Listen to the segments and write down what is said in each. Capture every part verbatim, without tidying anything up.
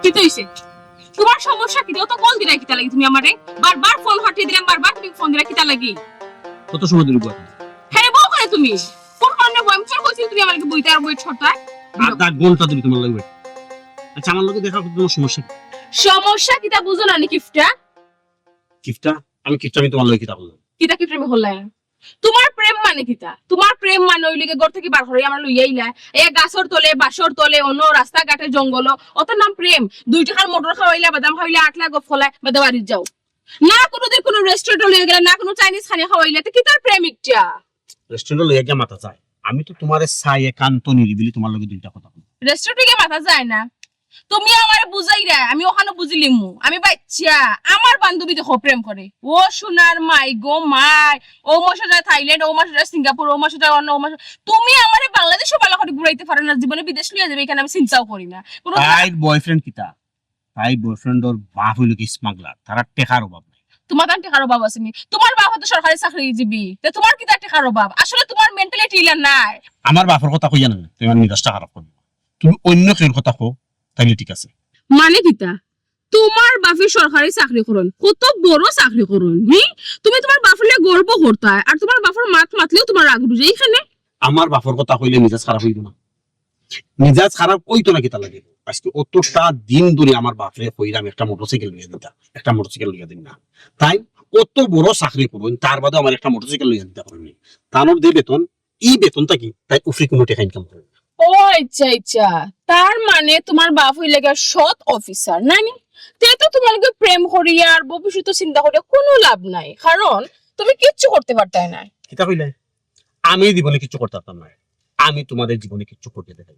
কিতা অইছে? তুমার সমস্যা কিতা? অত কল দিরায় কিতা লাগি তুমি আমারে? বারবার ফোন কাটি দিরাম, বারবার তুমি ফোন দিরায় কিতা লাগি? কত সময় ধরি বই? হ্যাঁ, বউ করে তুমি। কোন কারণে বই? আমি চুর করছি তুমি আমার লগে বইতে আর বই ছড়তায়? আধা ঘন্টা ধরি তুমার লগে বই। আচ্ছা, আমার লগে দেখা করতে তুমার সমস্যা কি? সমস্যা কিতা বুঝো না নি কিফটা? কিফটা? আমি কিফটা, আমি তুমার লগে কিতা করলাম? কিতা কিফটা আমি করলাম? তুমার প্রেম মানে কিতা? তুমার প্রেম মানে অইলো গিয়া ঘর থাকি বার করি আমার লইয়া আইলা। এ গাছর তলে, বাঁশর তলে, অন্য রাস্তাঘাটে, জঙ্গলো, অতর নাম প্রেম? দুই টেকার মোটর খাওয়াইলা, বাদাম খাওয়াইলা, আটলা গফ খোলায়, বাদে বাড়িত যাও। না কুনুদিন কুনু রেস্টুরেন্টো লইয়া গেলা, না কুনু চাইনিজ খানা খাওয়াইলা, তে কিতার প্রেম ইটা? রেস্টুরেন্টো লইয়া গিয়া মাতা যায়? আমি তো তুমারে চাই একান্ত নিরিবিলি তুমার লগে দুইটা কথা কই। রেস্টুরেন্টো গিয়া মাতা যায় না? তুমি আমারে বুঝাইরায়, আমি অখানো বুঝিলিমু। আমি বাইচ্চা, আমার বান্ধবী দেখো প্রেম করে। ও সোনার মাই গো মাই, ও মাসে যায় থাইল্যান্ড, ও মাসে যায় সিঙ্গাপুর, ও মাসে যায় অন্য, ও মাসে, তুমি আমারে বাংলাদেশো ভালা করি ঘুরাইতে পারো না, জীবনে বিদেশ লইয়া যাইবায়, ইখান আমি চিন্তাও করি না। কুনু তাইর বয়ফ্রেন্ড কিতা? তাইর বয়ফ্রেন্ডর বাপ অইলো গি স্মাগলার, তারার টেকার অভাব নাই। তুমার তান টেকার অভাব আছে নি? তুমার বাপ তো সরকারি চাকরিজীবী, তে তুমার কিতা টেকার অভাব? আসলে তুমার মেন্টালিটি ইলা নায়। আমার বাপর কথা কইয়া না, তুমি আমার মিজাজটা খারাপ করো। তুমি অন্য কেউর কথা কও, তাইলে ঠিক আছে। মানে কিতা? তুমার বাপে সরকারি চাকরি করইন, কত বড় চাকরি করইন, হি? তুমি তুমার বাপরে গর্ব করতায়, আর তুমার বাপর মাত মাতলেও তুমার রাগ উঠি যায় ইখানে। আমার বাপর কথা কইলে মিজাজ খারাপ অইবো না? মিজাজ খারাপ অইতো না কিতা লাগি? আজকে অতটা দিন ধরি আমার বাপরে কইরাম একটা মোটরসাইকেল লইয়া দিতা, একটা মোটরসাইকেল লইয়া দিন না। তাইন অত বড় চাকরি করইন, তার বাদে আমার একটা মোটরসাইকেল লইয়া দিতা পারইন না। তানর যে বেতন, ই বেতন থাকি তাইন উফরি কুনু টেকা ইনকাম করইন না। ও আইচ্ছা, আইচ্ছা, তার মানে তুমার বাপ অইলা গিয়া সৎ অফিসার, না নি? তে তো তুমার লগে প্রেম করিয়া আর ভবিষ্যৎ চিন্তা করিয়া কুনু লাভ নাই, কারণ তুমি কিচ্ছু করতে পারতায় না। কিতা কইলায়? আমি জীবনে কিচ্ছু করতে পারতাম না। আমি তুমারে জীবনে কিচ্ছু করিয়া দেখাই।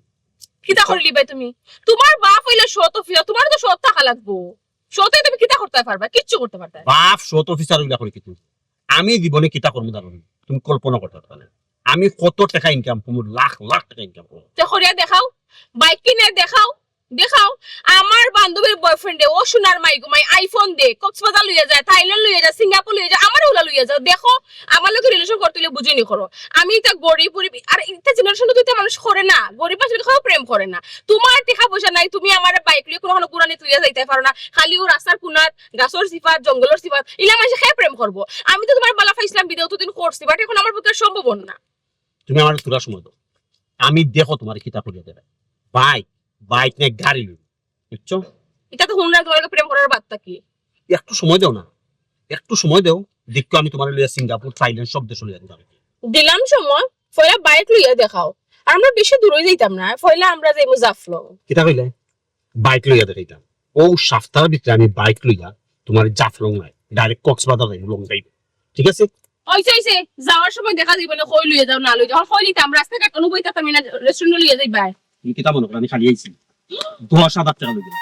কিতা করিলিবায় তুমি? তুমার বাপ অইলা সৎ অফিসার, তুমার তো সৎ থাকা লাগবো। সৎ অইয়া তুমি কিতা করতায় পারবায়? কিচ্ছু করতে পারতায় না। বাপ সৎ অফিসার অইলা করি কিতা? আমি জীবনে কিতা করমু জানো নি? তুমি কল্পনা করতে পারতায় না। আমি কত টেকা ইনকাম করমু, লাখ লাখ টেকা ইনকাম করমু। তে করিয়া দেখাও, বাইক কিনিয়া দেখাও, দেখাও। আমার বান্ধবীর বয়ফ্রেন্ডে, ও সোনার মাই গো মাই, আইফোন দে, কক্সবাজার লইয়া যায়, থাইল্যান্ড লইয়া যায়, সিঙ্গাপুর লইয়া যায়, আমারে অলা লইয়া যাও। দেখো, আমার লগে রিলেশন করতে অইলে বুঝিনি করো। আমি ইতা গরিব গরিব, আর ইতা জেনারেশনো তো ইতা মানুষ করে না, গরিব মানুষর লগে কেউ প্রেম করে না। তুমার টেকা পয়সা নাই, তুমি আমারে বাইক লইয়া কুনুখানো ঘুরানিত লইয়া যাইতায় পারো না, খালি অউ রাস্তার কুনাত, গাছর চিপাত, জঙ্গলর চিপাত, ইলা মানষে কে প্রেম করবো? আমি তো তুমারে ভালা পাইছলাম বিধায় অতদিন করছি, but অখন আমার পক্ষে সম্ভব অর না। তুমি আমারে থুড়া সময় দেও, আমি দেখো তুমারে কিতা করিয়া দেখাই। বাইক, বাইক নায় গাড়ি লইমু, বুঝছো? ইতা তো হুনরাম তুমার লগে প্রেম করার বাদ থাকি। একটু সময় দেও না, একটু সময় দেও, দেখো আমি তুমারে লইয়া সিঙ্গাপুর, থাইল্যান্ড সব দেশো লইয়া দিতাম। দিলাম সময়, পয়লা বাইক লইয়া দেখাও। আর আমরা বেশি দূরে যাইতাম না, পয়লা আমরা যাইমু জাফলং। কিতা কইলায়? বাইক লইয়া দেখাইতাম। অউ সাপ্তার ভিতরে আমি বাইক লইয়া তুমারে জাফলং নায়, direct কক্সবাজার যাইমু, লং ড্রাইভে। ঠিক আছে? অইছে, অইছে, যাওয়ার সময় দেখা যাইবো নে, কই লইয়া যাও না লইয়া যাও। অখন কই নিতাম, রাস্তাঘাট কুনু বই থাকতাম না, রেস্টুরেন্টো লইয়া যাইবায়। তুমি কিতা মনো করো আমি খালি আইছি? দশ হাজার টেকা লইয়া যাও।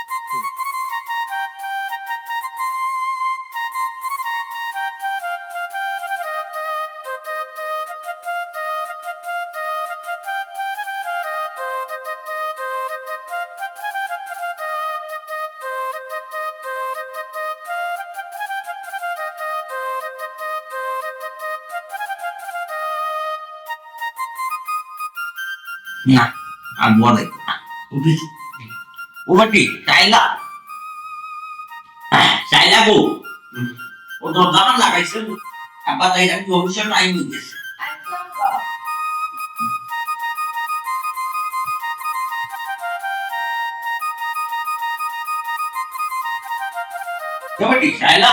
না, আর বড় দেখো না। উঠিস। ও বেটি, চাইলা? চাইলা গো? ও দরজাখান লাগাইছে। আব্বা যাইরা, আমি অফিসর টাইম অই গেছে। ও বেটি, চাইলা?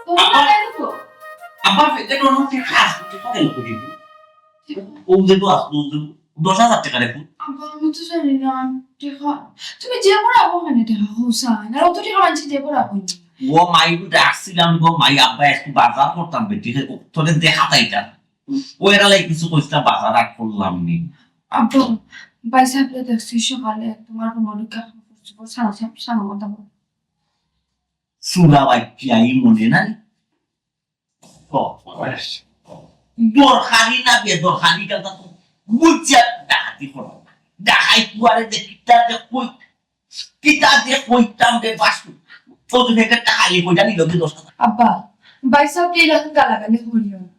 আব্বা, আব্বা, ফেকে ডোনো তে খাস, তে খাস, তে খাস। ও যে তো আসলো, ও যে দশ হাজার টেকা রাখো। আব্বা, আমি তো জানি না, টেকা। তুমি যে পড়াবো মানে টেকা, হোসা। না, অত টেকা মানছি যে পড়াবো নি। ও মাই, ডাকছিলাম গো, মাই, আব্বা, একটু বাজার করতাম, বেটি, তোরে দেখা তাইতাম। ও এরা লাই কিছু কইছিলাম, বাজার আর করলাম নি। আব্বা, ভাই সাহেবরে দেখছি সকালে, তোমার রুমালু কাপড় চোপড় সারা সাপ-, সারা মতো। চুরা বাচ্চা, এই মনে নাই? দরকারি না বেদরকারি কথা তো বুঝিয়া ডাকাতি করো। ডাকাই তুয়ারে যে কিতা যে কই, কিতা যে কইতাম রে বাসু, তো তুমি একটা খালি কইটা নিল কি দশ হাজার। আব্বা, ভাই সাহেব এই রকম গালাগালি করিও না।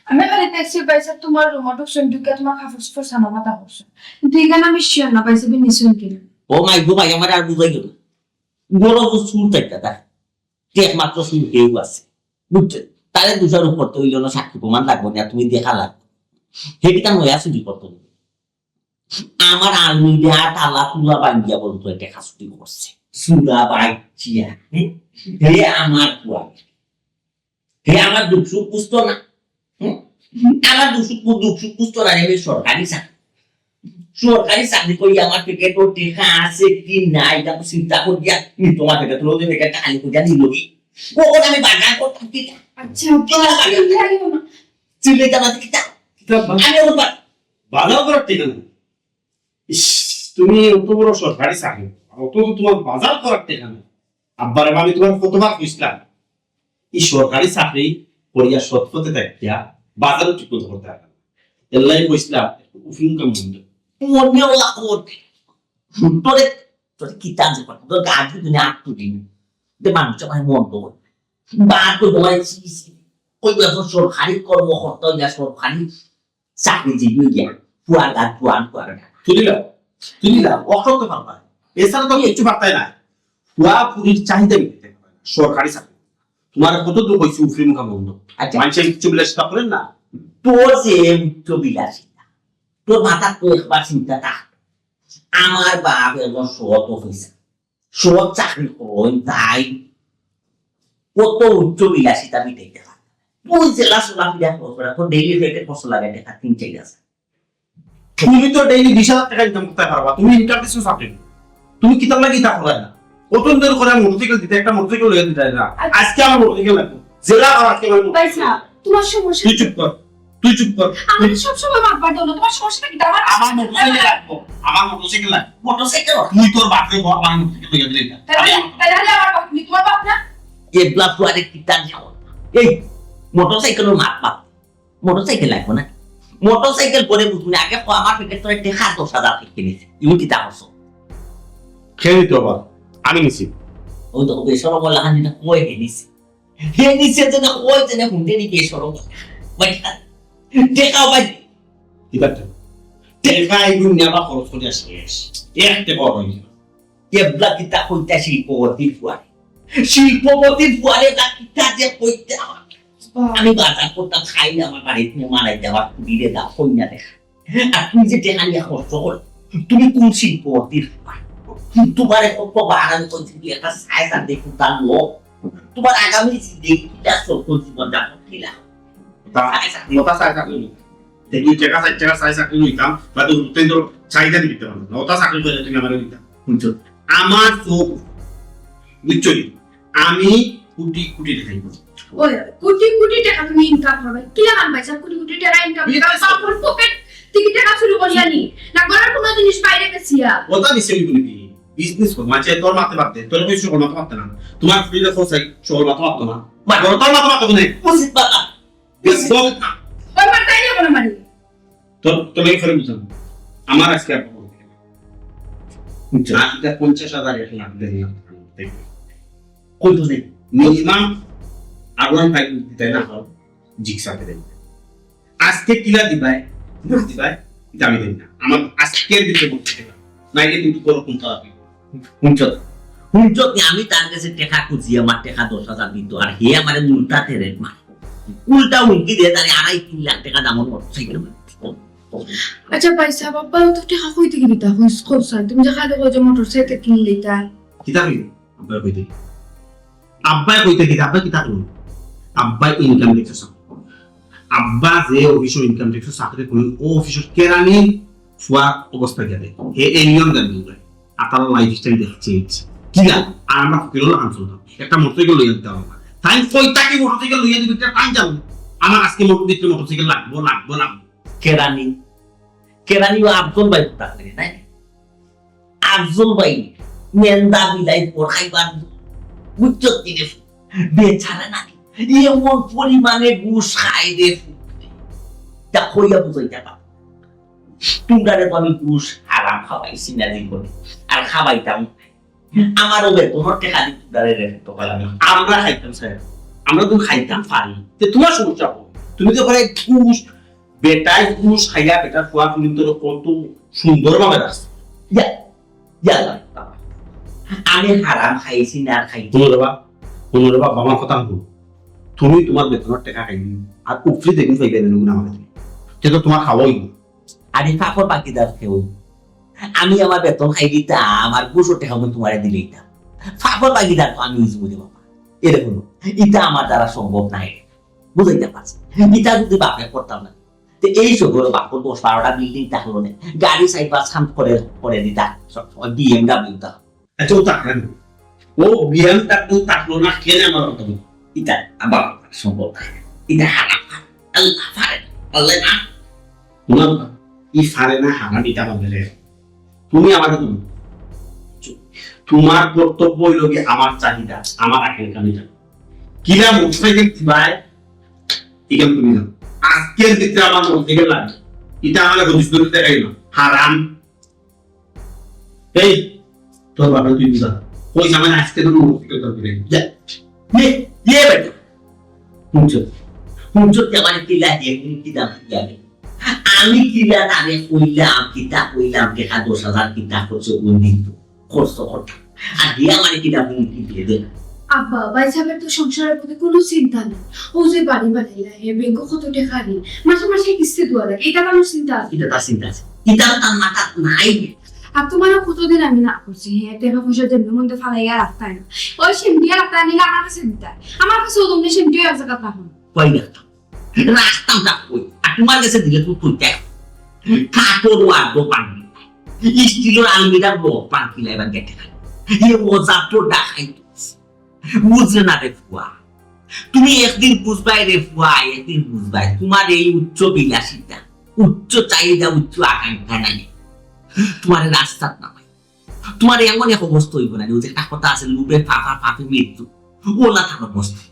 আমি খালি দেখছি ভাইসাব তুমার রুমো ঢুকছইন, ঢুকিয়া তুমার কাপড় চোপড় ছানা পাতা করছইন। কিন্তু ইখান আমি sure না ভাইসাবে নিছইন কিনা। ও মাই গো ভাই, আমারে আর বুঝাইও না। গরু চুর চাইরটা তার। একমাত্র চুর কেউ আছে। বুঝছো? তারে দোষারোপ করতে অইলো না, সাক্ষী প্রমাণ লাগবো না, তুমি দেখা লাগবো। হে কিতা নয়া চুরি করতো? আমার আলমিরা তালা তুলা ভাঙ্গিয়া বলতো এটা কাজটি করছে। চুরা বাইচিয়া। হে আমার পুয়া। হে আমার দুখ সুখ বুঝতো না। হুম? আমার দুখ সুখ, দুখ সুখ বুঝতো না, আমি সরকারি চাকরি। সরকারি চাকরি করি আমার পকেটো টেকা আছে কি নাই, ইটা তো চিন্তা করিয়া নি তোমার পকেটো, তোমার পকেটো খালি করিয়া নিল কি? কখন আমি বাজার করতাম কি? আচ্ছা, কিতা বাজার? চিল্লাইও না। চিল্লাইতাম না কিতা? কিতা বা-, আমি এখন বা-, বাজার করার টেকা নাই। ইস, তুমি অত বড় সরকারি চাকরি, অত তো তোমার বাজার করার টেকা নাই। আব্বারে আমি তোমার কতবার কইছিলাম, এই সরকারি চাকরি করিয়া সৎ পথে থাকিয়া বাজারও ঠিক মতো করতে পারবে না। এর লাগি কইছিলাম, একটু উফিং কাম বন্ধ। মনে ওলা কোট। তোরে, তোরে কিতা যে কথা, তোর গাছ দুদিনে আট দুদিন। যে মানুষ আমার মন তো। বার তো তোমার ছি, ছি। ওই দেখো সরকারি কর্মকর্তা, ওই সরকারি চাকরিজীবী গিয়া, পুয়ার গান, পুয়ার, পুয়ার গান। তুলিলা, তুলিলা, অসত্য পারবা। এছাড়া তো কিচ্ছু পারতাই না। পুয়া পুরির চাহিদা মিটাইতে পারবা না। সরকারি চাকরি। তোমার কত দুঃখ হইছে, উফরি মুখা বন্ধ। আচ্ছা। মানুষের কিছু বিলাসিতা করেন না। তোর যে উচ্চ বিলাসিতা, তোর মাথা তো একবার চিন্তা থাক। আমার বাপ একজন সৎ অফিসার। সৎ চাকরি করইন তাই কত উচ্চ বিলাসিতা মিটাইতে পারে। তুই জেলা চলাফিরা খরচ করে, তোর daily rate-এ খরচ লাগে টেকা তিন চাইর হাজার। তুমি তো daily বিশ হাজার টেকা income করতে পারবা, তুমি income কিছু চাকরি। তুমি কিতার লাগি ইতা করায় না? কত দিন ধরে করে মোটরসাইকেল দিতে, একটা মোটরসাইকেল লইয়া দিতে না। আজকে আমার মোটরসাইকেল লাগবে। জেলা আর আজকে আমার মোটরসাইকেল। ভাইসাব, তোমার সমস্যা তুই চুপ কর। তুই চুপ কর। আমার সব সময় মাতবার দেও না, তোমার সমস্যাটা কি? আমার আমার মোটরসাইকেল লাগবো, আমার মোটরসাইকেল লাগবো। মোটরসাইকেল? তুই তোর বাপরে বল, আমার মোটরসাইকেল লইয়া দিলে না। তাহলে, তাহলে আমার বাপ, তুমি তোমার বাপ না? এগুলা তো আরে কিতা যে কথা। এই মোটরসাইকেলের মাত মাত। মোটরসাইকেল লাগবো না। মোটরসাইকেল পরে বুঝবো না, আগে কও আমার পকেট তোর টেকা দশ হাজার টেকা নিছে। ইউ কিতা করছো? খেয়ে দিতে হবে। আমি নিছি। ওই তো বেসরম বললা, হানি না কই হে নিছে। হে নিছে যে না, ওই যে না, হুন্ডে নি বেসরম। ভাই, দেখাও ভাই। কিতা টেকা? টেকা এই দুনিয়া বা খরচ করে শেষ। এক টেকা অইল না। এবলা কিতা কইতা শিল্পপতির ফুয়ারে? শিল্পপতির ফুয়ারে না কিতা যে কইতা? আমি বাজার করতাম, খাই না, আমার বাড়িত মেহমান আইতে, আমার কুড়িরে দাও, কই না দেখা। আর তুমি যে টেকা নিয়া খরচ করো, তুমি কোন শিল্পপতির ফুয়া? তোমার এখন তো বাগান করতে গিয়ে একটা সাইজ আর দেখুন তার লোক। তোমার আগামী জিন্দেগি কিলা, সত্য জীবন যাপন কিলা? কথা, কথা চাই চাকরি নিতাম। দুই টেকা, চাইর টেকা চাই চাকরি নিতাম, বা তো উঠতে ধরো চাহিদা দিতে পারো না। ওটা চাকরি করে তুমি আমারে দিতাম। বুঝছো? আমার চোখ, বুঝছো নি? আমি কোটি কোটি টেকা income করি। ওই, কোটি কোটি টেকা তুমি income করবে। কি লাগান ভাই স্যার, কোটি কোটি টেকা income করবে? Business। বাপর পকেট থেকে টেকা চুরি করিয়া নি? না ঘরের কোনো জিনিস বাইরে গেছিয়া? ওটা নিশ্চয়ই বলি কি? Business কর, মাঝে তোর মাতে পারতে, তোর কিছু সকল মাতে পারতে না। তোমার ফ্রিতে খোঁজ চাই, সকল মাতে পারতো না। মা, তোর মাতে পারতো না। উচিত কথা। ওই মার তাই নিয়ে কোনো মানি। তোর, তোর লাগে ফেরত দিতাম। আমার আজকে আর কোনো না, এটা পঞ্চাশ হাজার, এক লাখ, দেড় লাখ। কই তো নেই। Minimum আগুয়ান পাই দিতে না হয়, জিজ্ঞাসা করে। আজকে কিলা দিবায়, না দিবায়, এটা আমি জানি না। আমার আজকের ভিতরে বলতে হবে। নাইলে কিন্তু কোনো কোন খারাপ হইবে। হুনছত? হুনছত নি, আমি তার গেছে টেকা খুজি, আমার টেকা দশ হাজার দিত, আর হে আমারে উল্টা তেরেট মারে। উল্টা হুমকি দে, তারে আড়াই তিন লাখ টেকা দামর মোটরসাইকেল। আচ্ছা ভাই সাহেব, আব্বা তো টেকা কই থেকে দিতা? কইস, কইস, তুমি যে খালি কইছো মোটরসাইকেল কিনলিতা। কিতা কইবে? আব্বা কই থেকে? আব্বায় কই থেকে? আব্বা কিতা কইবে? আব্বা ইনকাম ট্যাক্স। আব্বা যে অফিসর ইনকাম ট্যাক্স চাকরি করেন, ও অফিসর কেরানি ফুয়া অবস্থা গেলে। হে এলিয়ন দেন দূরে। আর তারা লাইফস্টাইল দেখছে। কিলা? আর আমরা ফকির হলো আনছো না। একটা মোটরসাইকেল লইয়া দিতে হবে না। তাই কই তাকে মোটরসাইকেল লইয়া দিবি, এটা তাই জানো। আমার আজকে মোটর দিতে মোটরসাইকেল লাগবো, লাগবো, লাগবো। কেরানি, কেরানি ও আফজল ভাই কোথা করে, নাই? আফজল ভাই, মেন্দা বিলাই পড়াইবার, বুঝছো কি রে? বেচারা নাকি? এমন পরিমাণে ঘুষ খায় রে। তা কইয়া বুঝাইতে পারো। তোমরারে তো আমি ঘুষ হারাম খাওয়াইছি না জীবনে, আর খাওয়াইতাম। আমারও বেতনর টেকা দি তোমরারে রে তো কইলাম। আমরা খাইতাম স্যার, আমরা তো খাইতাম পারি, তে তোমার সমস্যা কই? তুমি তো প্রায় ঘুষ, বেটায় ঘুষ খাইয়া বেটার ফুয়া ফুড়িন্তরে কত সুন্দরভাবে রাখছো। ইয়া, ইয়া আল্লাহ, বাবা। আমি হারাম খাইছি না আর খাইছি। হুনো রে বা, হুনো রে বা, বাবার কথা হুনো। তুমি তুমার বেতনর টেকা খাইনি, আর উপরে দেখুন পাইবে না, নুন আমাকে তুমি। তে তো তুমার খাওয়াই। আরে ফাফর বাকিদার কেউ। আমি আমার বেতন খাই দিতাম, আর ঘুষর টেকা আমি তুমারে দিলে দিতাম। ফাফর বাকিদার তো আমি বুঝবো রে বাবা। এরে হুনো, ইটা আমার দ্বারা সম্ভব নায়। বুঝাইতাম পারছি। ইটা যদি বাপে করতাম না, তে এই শহরো বাপর দশ বারোটা বিল্ডিং থাকলো না, গাড়ি চাইর পাঁচখান করে, করে দিতা, সব সময় বিএমডাব্লিউ থাকলো। আচ্ছা, ও থাকলো না। ও বিএমডাব্লিউ থাকলো না, কেনে আমার কথা বলি? ইটা আবার সম্ভব না। ইটা হারাম। আল্লাহ পারে, আল্লাহ না। না, ই পারে না, হারাম, ইটা বলে রে। তুমি আমারে তুমি। তুমার কর্তব্য অইলো কি আমার চাহিদা, আমার আকাঙ্ক্ষা মিটানো। কিলা মোটরসাইকেল দিবায়, ইখান তুমি জানো। আজকের ভিতরে আমার মোটরসাইকেল লাগে। ইটা আমার হদিস ধরে দেখাই না। হারাম। এই, তোর বাবা তুই বুঝা। কই যাবেন আজকে তোর মোটরসাইকেল তোর দিলে? যা। ইয়ে, ইয়ে বেটা। হুনছো? হুনছো কি আমার কিলা দিয়ে, হুন কি দাম কি যাবে? আমি কিলা তারে কইলাম, কিতা কইলাম, টেকা দশ হাজার কিতা খরচ কোন দিন তো খরচ করতাম। আর দিয়া মানে কিলা হুমকি দিয়ে দে। আব্বা, ভাই সাহেবের তো সংসারের প্রতি কোনো চিন্তা নেই। ও যে বাড়ি বানাইলা, হে ব্যাংকে কত টেকা ঋণ, মাসে মাসে কিস্তি দেওয়া লাগে, এটা কারোর চিন্তা আছে? এটা তার চিন্তা আছে, এটা তার মাথা নাই। আর তোমারও কতদিন আমি না করছি, হ্যাঁ, টেকা পয়সা যেমন মধ্যে ফালাইয়া রাখতায় না। ওই সেমটিয়া রাখতায় নিলে আমার কাছে দিতায়। আমার কাছে ও তোমরা সেমটিয়া এক জায়গা রাখো। কই রাখতাম? রাখতাম না কই? আর তোমার কাছে দিলে তুমি কই দেখ? কাপড় আর দোকান স্টিলের আলমিরার বড় পান কিলা এবার দেখে না। এ অজাত ডাকাই বুঝলে না রে ফুয়া। তুমি একদিন বুঝবায় রে ফুয়া, একদিন বুঝবায়। তোমার এই উচ্চ বিলাসিতা, উচ্চ চাহিদা, উচ্চ আকাঙ্ক্ষা নাই। তোমার রাস্তাত না ভাই। তোমার এমন এক অবস্থা হইব না, ওই যে একটা কথা আছে, লোভে ফাফা ফাফে মৃত্যু। ওলা থাকার অবস্থা।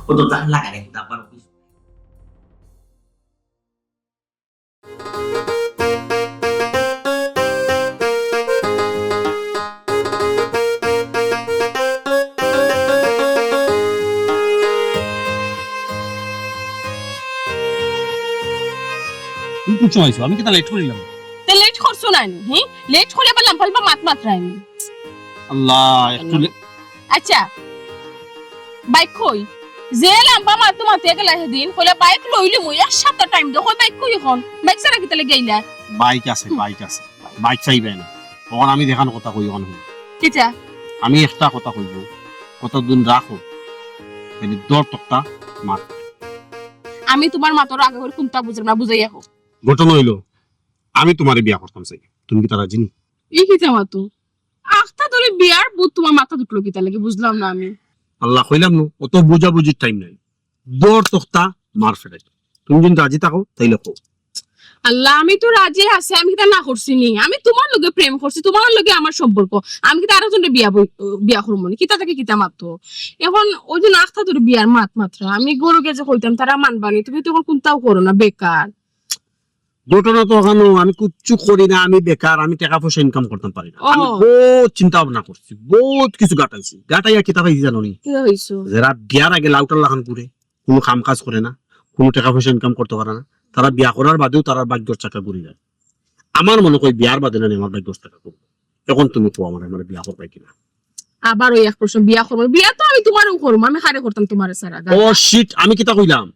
ও তো জান লাগা রে ফুয়া, আবার তুমি কোন সময় আইছো? আমি কিতা লেট করিলাম? তে লেট করছো না নি, হি? লেট করে আবার লাম্বা লাম্বা মাত মাতরায় নি। আল্লাহ, একটু লে- আচ্ছা, বাইক কই? যে লাম্বা মাত মাতে গেলা সেদিন, কইলা বাইক লইলিমু, এক সপ্তাহ টাইম দেও, কই বাইক কই এখন? বাইক ছাড়া কিতা লাগি আইলা? বাইক আছে, বাইক আছে। বাইক চাইবে না। অখন আমি যেখান কথা কই, অখন হুনো। কিতা? আমি একটা কথা কইব, কতদিন রাখো, খালি দর তক্তা মার। আমি তোমার মাতর আগে করে কুন্তা বুঝলাম না, বুঝাইয়া কও। ঘটনা অইলো, আমি তোমারে বিয়া করতাম চাই, তুমি কিতা রাজি নি? ই কিতা মাতো? আখতা ধরে বিয়ার ভূত তোমার মাথাত উঠলো কিতা লাগি, বুঝলাম না আমি। আল্লাহ, কইলাম নু, অত বুঝাবুঝির টাইম নাই। দর তক্তা মার ফেলাই। তুমি যদি রাজি থাকো, তাইলে কও। আল্লাহ, আমি তো রাজি আছি, আমি কিতা না করছি নি? আমি তোমার লগে প্রেম করছি, তোমার লগে আমার সম্পর্ক। আমি কিতা আরেকজনরে বিয়া বই-, বিয়া করমু নি? কিতা থাকি কিতা মাতো? এখন ওই যে আখতা ধরে বিয়ার মাত মাতরা, আমি ঘরো গিয়া যে কইতাম, তারা মানবা নি, তুমি তো এখন কুন্তাও করো না, বেকার। ঘটনা তো অখানো, আমি কুচ্ছু করি না, আমি বেকার, আমি টেকা পয়সা ইনকাম করতাম পারি না। আমি ও। বহুত চিন্তা ভাবনা করছি, বহুত কিছু গাটাইছি, গাটাইয়া কিতা পাইছি জানো নি? কিতা পাইছো? যারা বিয়ার আগে লাউটার লাখান ঘুরে, কুনু কাম কাজ করে না, কুনু টেকা পয়সা ইনকাম করতে পারে না, তারা বিয়া করার বাদেও তারার ভাগ্যর চাকা ঘুরি যায়। আমার মনে কয় বিয়ার বাদে না নি আমার ভাগ্যর চাকা ঘুরবো। এখন তুমি কও আমারে, আমারে বিয়া করবায় কিনা? আবার ওই এক প্রশ্ন, বিয়া করবো? বিয়া তো আমি তোমারেউ করমু, আমি কারে করতাম তোমারে ছাড়া? ও শিট, আমি কিতা কইলাম?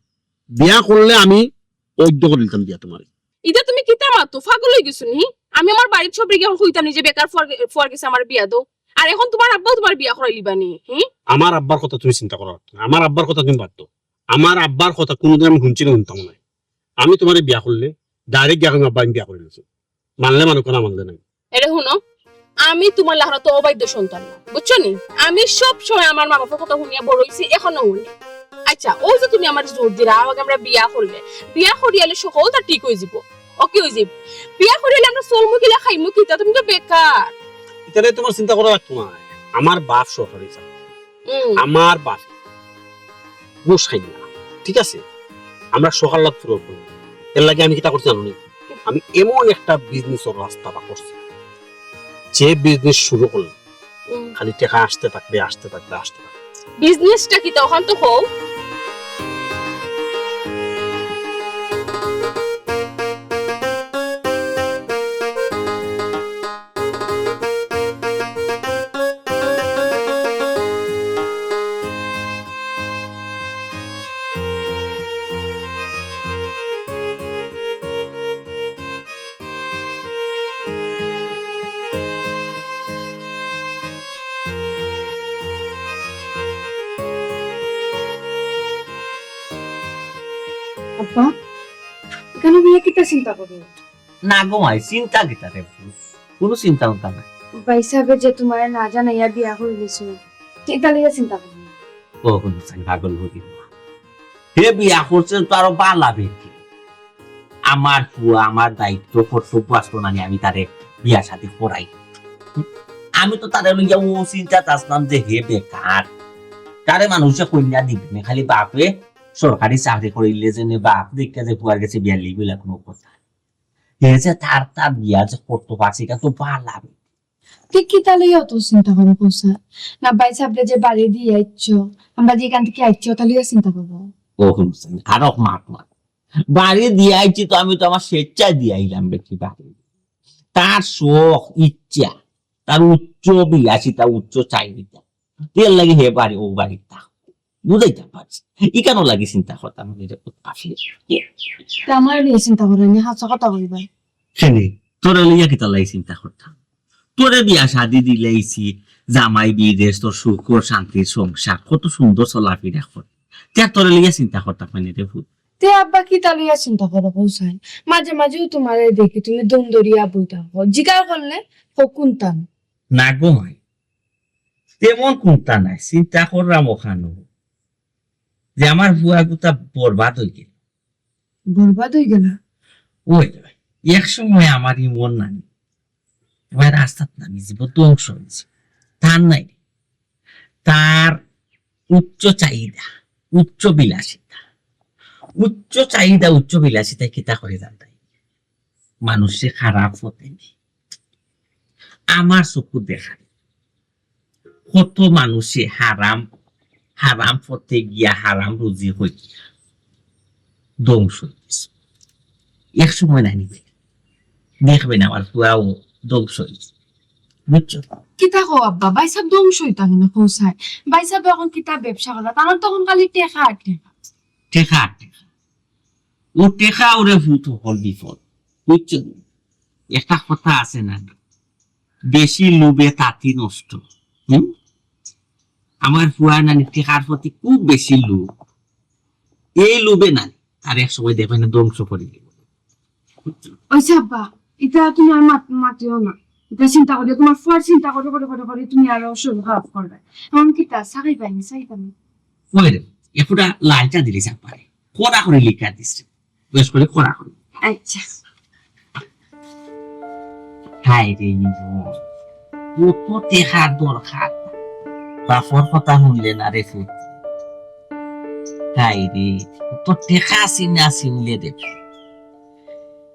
বিয়া করলে আমি অইধ্য করি দিতাম বিয়া তোমারে। ইতা তুমি কিতা মাতো? পাগল অই গেছো নি? আমি আমার বাড়ির সবরে গিয়া কইতাম নি যে বেকার ফুয়ার, ফুয়ার গেছে আমারে বিয়া দেও। আর এখন তোমার আব্বাও তোমারে বিয়া করাইলিবা নি? হুম? আমার আব্বার কথা তুমি চিন্তা করো না। আমার আব্বার কথা তুমি বাদ দেও। আমার আব্বার কথা কুনুদিন আমি হুনছি না, হুনতাম না। আমি তোমারে বিয়া করলে ডাইরেক্ট গিয়া কইমু, "আব্বা, আমি বিয়া করি নিছি।" মানলে মানুক, না মানলে নাই। এরে হুনো, আমি তোমার লাখান অত অবাধ্য সন্তান না, বুঝছো নি? আমি সব সময় আমার মা বাপর কথা হুনিয়া বড় অইছি, এখনো হুনি। আচ্ছা, ও যে তুমি আমারে জোর দিরা, আমারে বিয়া করলে, বিয়া করিয়ালে সকলতা ঠিক অইযিবো, ওকে অইযিবো। বিয়া করিয়ালে আমরা চলমু কিলা, খাইমু কিতা, তুমি তো বেকার। ইতা লইয়া তোমার চিন্তা করা লাগতো না। আমার বাপ সরকারি চাকরি। হুম। আমার বাপ ঘুষ খাই না, ঠিক আছে? আমরা সকাল রাত পুরো করি। এর লাগি আমি কিতা করছি জানো নি? আমি এমন একটা বিজনেসর রাস্তা বার করছি, যে বিজনেস শুরু করলে হুম। খালি টেকা আসতে থাকবে, আসতে থাকবে, আসতে থাকবে। বিজনেসটা কিতা অখান তো কও? আব্বা, ইখানো বইয়া কিতা চিন্তা করো? না গো মাই, চিন্তা কিতা রে? কুনু চিন্তা উন্তা নাই। ভাইসাবে যে তুমারে না জানাইয়া বিয়া করি দিছইন, ইতা লইয়া চিন্তা করো না। ও হুনো চাইন, পাগল অইলি না। হে বিয়া করছে তো আরো বালা বেটি। আমার পুয়া, আমার দায়িত্ব, কর্তব্য আছলো না নি, আমি তারে বিয়া শাদি করাই। আমি তো তারে লইয়া ও চিন্তাত আছলাম যে হে বেকার, তারে মানষে কইন্যা দিবো নে, খালি বাপে সরকারি চাকরি করিলে যেনে বাপ দেখিয়া যে পুয়ার গেছে বিয়া লইবো, ইলা কুনু কথা। হে যে তার, তার বিয়া যে করতো পারছে, ইটা তো বালা বেটি। তে কিতা লইয়া অত চিন্তা করো কও চাইন? না ভাইসাবরে যে বাড়ি দিয়া আইছো, আমরা যে ইখান থাকি আইছি, ওটা লইয়া চিন্তা করো। ও হুনো চাইন, আরো মাত মাত। বাড়ি দিয়া আইছি তো, আমি তো আমার স্বেচ্ছায় দিয়া আইলাম বেটি বাড়ি। তার শখ, ইচ্ছা, তার উচ্চ বিলাসিতা, উচ্চ চাহিদা, এর লাগি হে বাড়ি, ও বাড়ি তা বুঝাইতাম পারছি। ইখানর লাগি চিন্তা করতাম, আমি যে উৎপাত। তে আমার লইয়া চিন্তা করো না, হাছা কথা কইবা। কেনে? তোরে লইয়া কিতা লাগি চিন্তা করতাম? তোরে বিয়া শাদি দিলাইছি, জামাই বিদেশ, তোর সুখ ও শান্তির সংসার, কত সুন্দর চলাফিরা কর। তে আর তোরে লইয়া চিন্তা করতাম কেনে রে পুত? তে আব্বা কিতা লইয়া চিন্তা করো কও চাইন? মাঝে মাঝেও তুমারে দেখি তুমি দম ধরিয়া বই থাকো, জিকার করলে কও কুনতা? না গো মাই, তেমন কুনতা নাই, চিন্তা কররাম অখানো যে আমার পুয়া গুতা বরবাদ অইগেল। বরবাদ অইগেল? ওই রে, এক সময় আমার ইমন নানি, আমার রাস্তাত নামি জীবন ধ্বংস অইছে। তার নাই রে, তার উচ্চ চাহিদা, উচ্চ বিলাসিতা, উচ্চ চাহিদা, উচ্চ বিলাসিতায় কিতা করে জানতায়? মানষে খারাপ পথে নেয়। আমার চকু দেখা কত মানষে হারাম, হারাম পথে গিয়া হারাম রুজি করিয়া ধ্বংস অইগেছে। এক সময় নানি দেখবেন আমার পুয়াও ধ্বংস অইগেছে, বুঝছো? কিতা কও আব্বা, ভাইসাব ধ্বংস অইতা কেনে কও চাইন? ভাইসাব অখন কিতা ব্যবসা কররা, তান তো অখন খালি টেকা আর টেকা। টেকা আর টেকা। ও টেকা ওরে পুত হকল বিপদ, বুঝছো? একটা কথা আছে না, বেশি লোভে তাঁতি নষ্ট। হুম? আমার পুয়া নানি টেকার প্রতি খুব বেশি লোভ। এই লোভে নানি আর এক সময় দেখবেন ধ্বংস করি দিবো। অইছে আব্বা, ইতা তুমি আর মাত-, মাতিও না। ইতা চিন্তা করি, তুমার পুয়ার চিন্তা করি, করি, করি, করি তুমি আরো শরীর খারাপ করবে। এখন কিতা চাকরি পাইনি, চাকরি পাইনি। ওই রে, এ ফুটা লালটা দিলি চাপ পারে। কড়া করি লিখা দিস রে। বেশ করি কড়া করি। আচ্ছা। হায় রে ইমন, কত টেকার দরকার। বাপর কথা হুনলে না রে পুত। হায় রে, কত টেকা চিনা চিনলে রে।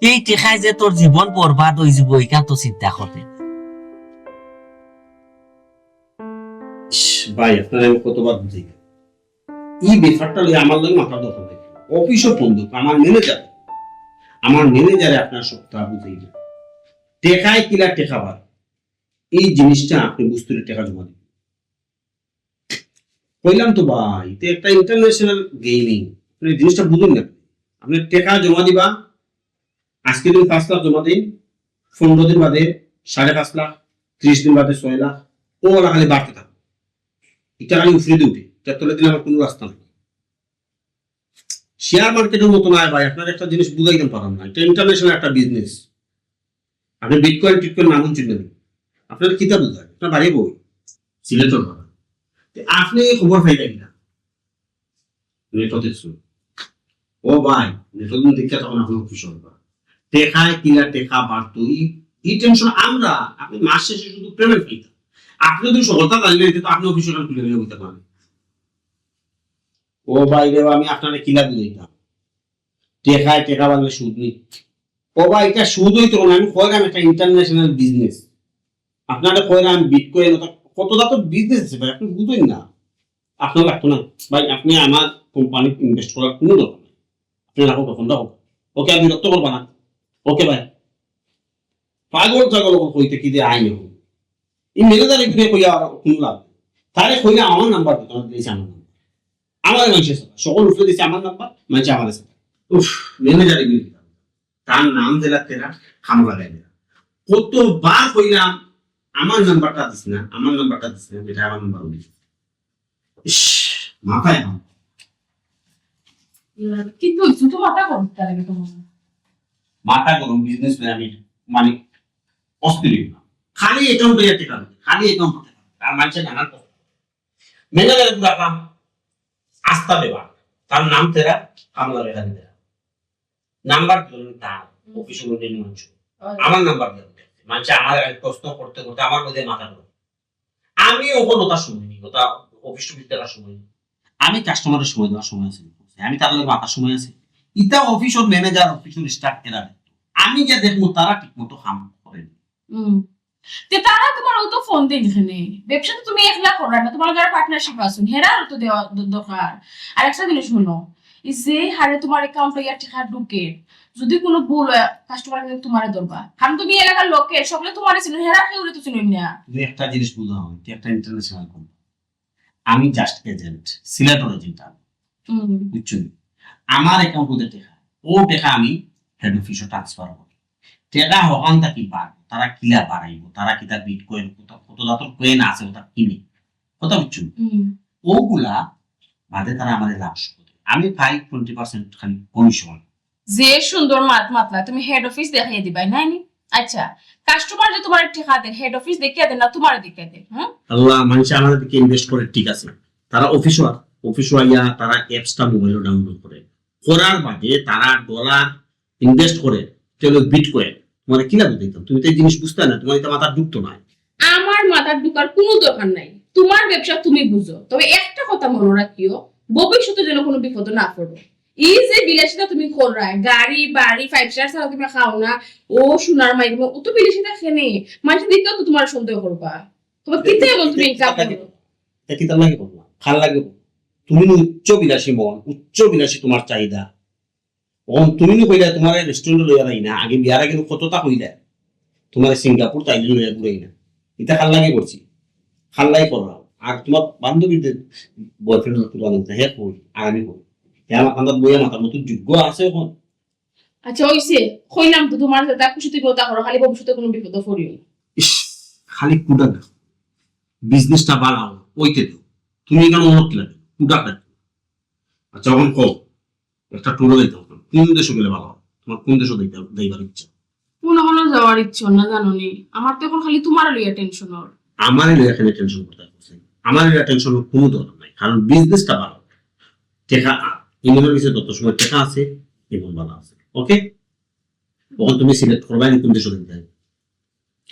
এই টেকায় যে তোর জীবন বরবাদ অইযিবো, ইখান তো চিন্তা করতে না। ইশ, ভাই, আপনারে আমি কতবার বুঝাইলাম, এই ব্যাপারটা লইয়া আমার লগে মাতার দরকার নাই। অফিসও ফোন দিন, আমার ম্যানেজার, আমার ম্যানেজারে আপনার সবটা বুঝাইবে। টেকায় কিলা টেকা বার, এই জিনিসটা আপনি বুঝতে হলে টেকা জমা দিবেন। কইলাম তো ভাই, এটা একটা ইন্টারন্যাশনাল গেমিং, আপনি জিনিসটা বুঝুন না। আপনি টেকা জমা দিবা, আজকে দিন পাঁচ লাখ জমা দিন, পনেরো দিন বাদে সাড়ে পাঁচ লাখ, ত্রিশ দিন বাদে ছয় লাখ, ও ওলা খালি বাড়তে থাকবে। এটা খালি উফরে দিয়ে উঠে, এটা তলে দিলে আমার কোনো রাস্তা নেই। শেয়ার মার্কেটের মতো নয় ভাই, আপনার একটা জিনিস বুঝাইতে পারলাম না, এটা ইন্টারন্যাশনাল একটা বিজনেস। আপনি বিটকয়েন টিটকয়েন নাম শুনলেন, আপনার কিতা বুঝায়? আপনার বাড়ি বই সিলেটর ভাড়া। তে আপনি এই খবর পাইলেন না, নেটও দেখছো। ও ভাই, নেটও দিন দেখে তখন আপনি অফিস হবা। টেকায় কিলা টেকা বাড়তো, এই, এই টেনশন আমরা, আপনি মাস শেষে শুধু পেমেন্ট পাইতা। আপনি যদি সফলতা পাইলেন, এটা তো আপনি অফিস ওখানে তুলে নিয়ে হইতে পারেন। ও ভাই রে, আমি আপনারে কিলা বুঝাইতাম, টেকায় টেকা বাড়লে সুদ নেই। ও ভাই, এটা সুদ হইতো না, আমি কইলাম একটা ইন্টারন্যাশনাল বিজনেস। আপনারে কইলাম বিটকয়েন, ওটা কত জাত বিজনেস আছে ভাই, আপনি বুঝেন না। আপনার লাগতো না ভাই, আপনি আমার কোম্পানিত ইনভেস্ট করার কোনো দরকার নেই। আপনি রাখো, ফোনটা হোক। ওকে, আর বিরক্ত করবা না। ওকে ভাই, পাগল ছাগল ওকে কইতে কি দিয়ে আইন হবে? এই ম্যানেজারে কিন্তু কইয়া আর কোনো লাভ নেই। তারে কইলে আমার নাম্বার দিতে হবে, দিয়েছে আমার নাম্বার। আমার মানুষের সাথে সকল উঠে দিয়েছে আমার নাম্বার, মানুষ আমার সাথে। উফ, ম্যানেজারে কিন্তু তার নাম দিলা তেরা, খাম লাগাই দিলা। কতবার কইলাম, আমার নাম্বারটা দিস না, আমার নাম্বারটা দিস না, বেটা আমার নাম্বার উঠে। ইস, মাথায় আমার। কিন্তু তুই তো মাথা গরম, তাহলে তোমার মাথা গরম, বিজনেস ম্যান আমি, মানে, অস্থির হই না। খালি অ্যাকাউন্টে টেকা ঢুকে, খালি অ্যাকাউন্টে টেকা ঢুকে। আর মানুষের নানান কথা। ম্যানেজার একটু রাখলাম, আস্তা দেবা, তার নাম তেরা, কামলা বেকারি তেরা। নাম্বার দিল তার, অফিসের মধ্যে মানুষ। আমার নাম্বার দিল, মানুষ আমার আগে প্রশ্ন করতে করতে আমার মধ্যে মাথা গরম। আমি ওখানে ওটার সময় নেই, ওটা অফিস টফিস দেখার সময় নেই। আমি কাস্টমারের সময় দেওয়ার সময় আছে, আমি তার লগে মাতার সময় আছে। ইটা অফিসের ম্যানেজার, অফিসের স্টাফ এরা দেখতো। আমি যে দেখবো তারা ঠিক মতো কাম করে না। হুম। তে তারা তোমার অত ফোন দেয় এখানে। ব্যবসা তো তুমি একলা করো না, তোমার লগে পার্টনারশিপ আছে, হেরারও তো দেওয়া দ-, দরকার। আর একটা জিনিস শুনো, এই যে হারে তোমার অ্যাকাউন্টে ইয়া টেকা ঢুকে, যদি কোনো ভুল হয়, কাস্টমার কিন্তু তোমারে ধরবা। কারণ তুমি এলাকার লোকে, সকলে তোমারে চিনো, হেরা কেউ তো চিনো না। তুমি একটা জিনিস বুঝো, আমি তো একটা ইন্টারন্যাশনাল কোম্পানি, আমি জাস্ট এজেন্ট, সিলেটর এজেন্ট আমি, হুম। বুঝছো নি? আমার অ্যাকাউন্ট মধ্যে টেকা, ও টেকা আমি হেড অফিসে ট্রান্সফার করি। টেকা হকান থাকি বার, তারা কিলা বাড়াইবো, তারা কিতা বিটকয়েন, কত, কত জাতর কয়েন আছে, ওটা কিনে, কথা বুঝছো নি? হুম। ওগুলা বাদে তারা আমারে লাভ শো করে। আমি পাই টোয়েন্টি পার্সেন্ট খালি কমিশন। যে সুন্দর মাত মাতলা, তুমি হেড অফিস দেখাই দিবাই, নাই নি? আচ্ছা, কাস্টমার যে তোমার টেকা দেয়, হেড অফিস দেখিয়া দেয় না, তোমার দেখিয়া দেয়? হুম? আল্লাহ, মানুষ আমার দিকে ইনভেস্ট করে, ঠিক আছে, তারা অফিসও, অফিসও আইয়া তারা অ্যাপসটা মোবাইলে ডাউনলোড করে, করার বাদে তারা ডলার ইনভেস্ট করে, কেউ বিটকয়েন। তোমার কি লাগবে দেখতাম? তুমি তো এই জিনিস বুঝতে না, তোমার এটা মাথার ঢুকতো না। আমার মাথার ঢুকার কোনো দরকার নাই, তোমার ব্যবসা তুমি বুঝো। তবে একটা কথা মনে রাখিও, ভবিষ্যতে যেন কোনো বিপদে না পড়ো। এই যে বিলাসিতা তুমি কররায়, গাড়ি, বাড়ি, ফাইভ স্টার ছাড়া তুমি খাও না, ও সোনার মাই, ও তো বিলাসিতা খেনে, মানুষ দেখলেও তো তোমার সন্দেহ করবা। তোমার কিতা এমন তুমি ইনকাম করো? এটা কিতা লাগে বলবো? খাল লাগে বলবো? তুমি না উচ্চ বিলাসী মন, উচ্চ বিলাসী তোমার চাহিদা। অখন তুমি না কইলা তোমার রেস্টুরেন্টে লইয়া যাই না, আগে বিয়ার আগে না কতটা কইলা তোমার সিঙ্গাপুর, থাইল্যান্ড লইয়া ঘুরাই না। এটা খাল লাগে করছি, খাল লাগে করলাম। আর তোমার বান্ধবীদের বয়ফ্রেন্ড তুলা নিতে হে কই, আর আমি কই, হে আমার কান্দাত বইয়া মাথার মতো যোগ্য আছে এখন। আচ্ছা, অইছে, কইলাম তো তোমার যেটা খুশি তুমি ওটা করো, খালি ভবিষ্যতে কোনো বিপদে পড়িও না। ইস, খালি কুডা না, বিজনেসটা বাড়াও, ওইতে তো তুমি এখানে মনত লাগে কুডা না। আচ্ছা, এখন কও, একটা ট্যুরে যাইতে হবে, কোন দেশে গেলে ভালো হয়? তোমার কোন দেশে যাইতে, যাইবার ইচ্ছা? কোনো কোনো যাওয়ার ইচ্ছা না, জানো নি? আমার তো এখন খালি তোমার লইয়া টেনশন অর। আমারে লইয়া এখানে টেনশন করতে হচ্ছে। আমার লইয়া টেনশন কোনো দরকার নাই, কারণ বিজনেসটা ভালো। টেকা, ইমনের কাছে যত সময় টেকা আছে, ইমন ভালো আছে। ওকে, তখন তুমি সিলেক্ট করবা, আমি কোন দেশে যাইতে চাই।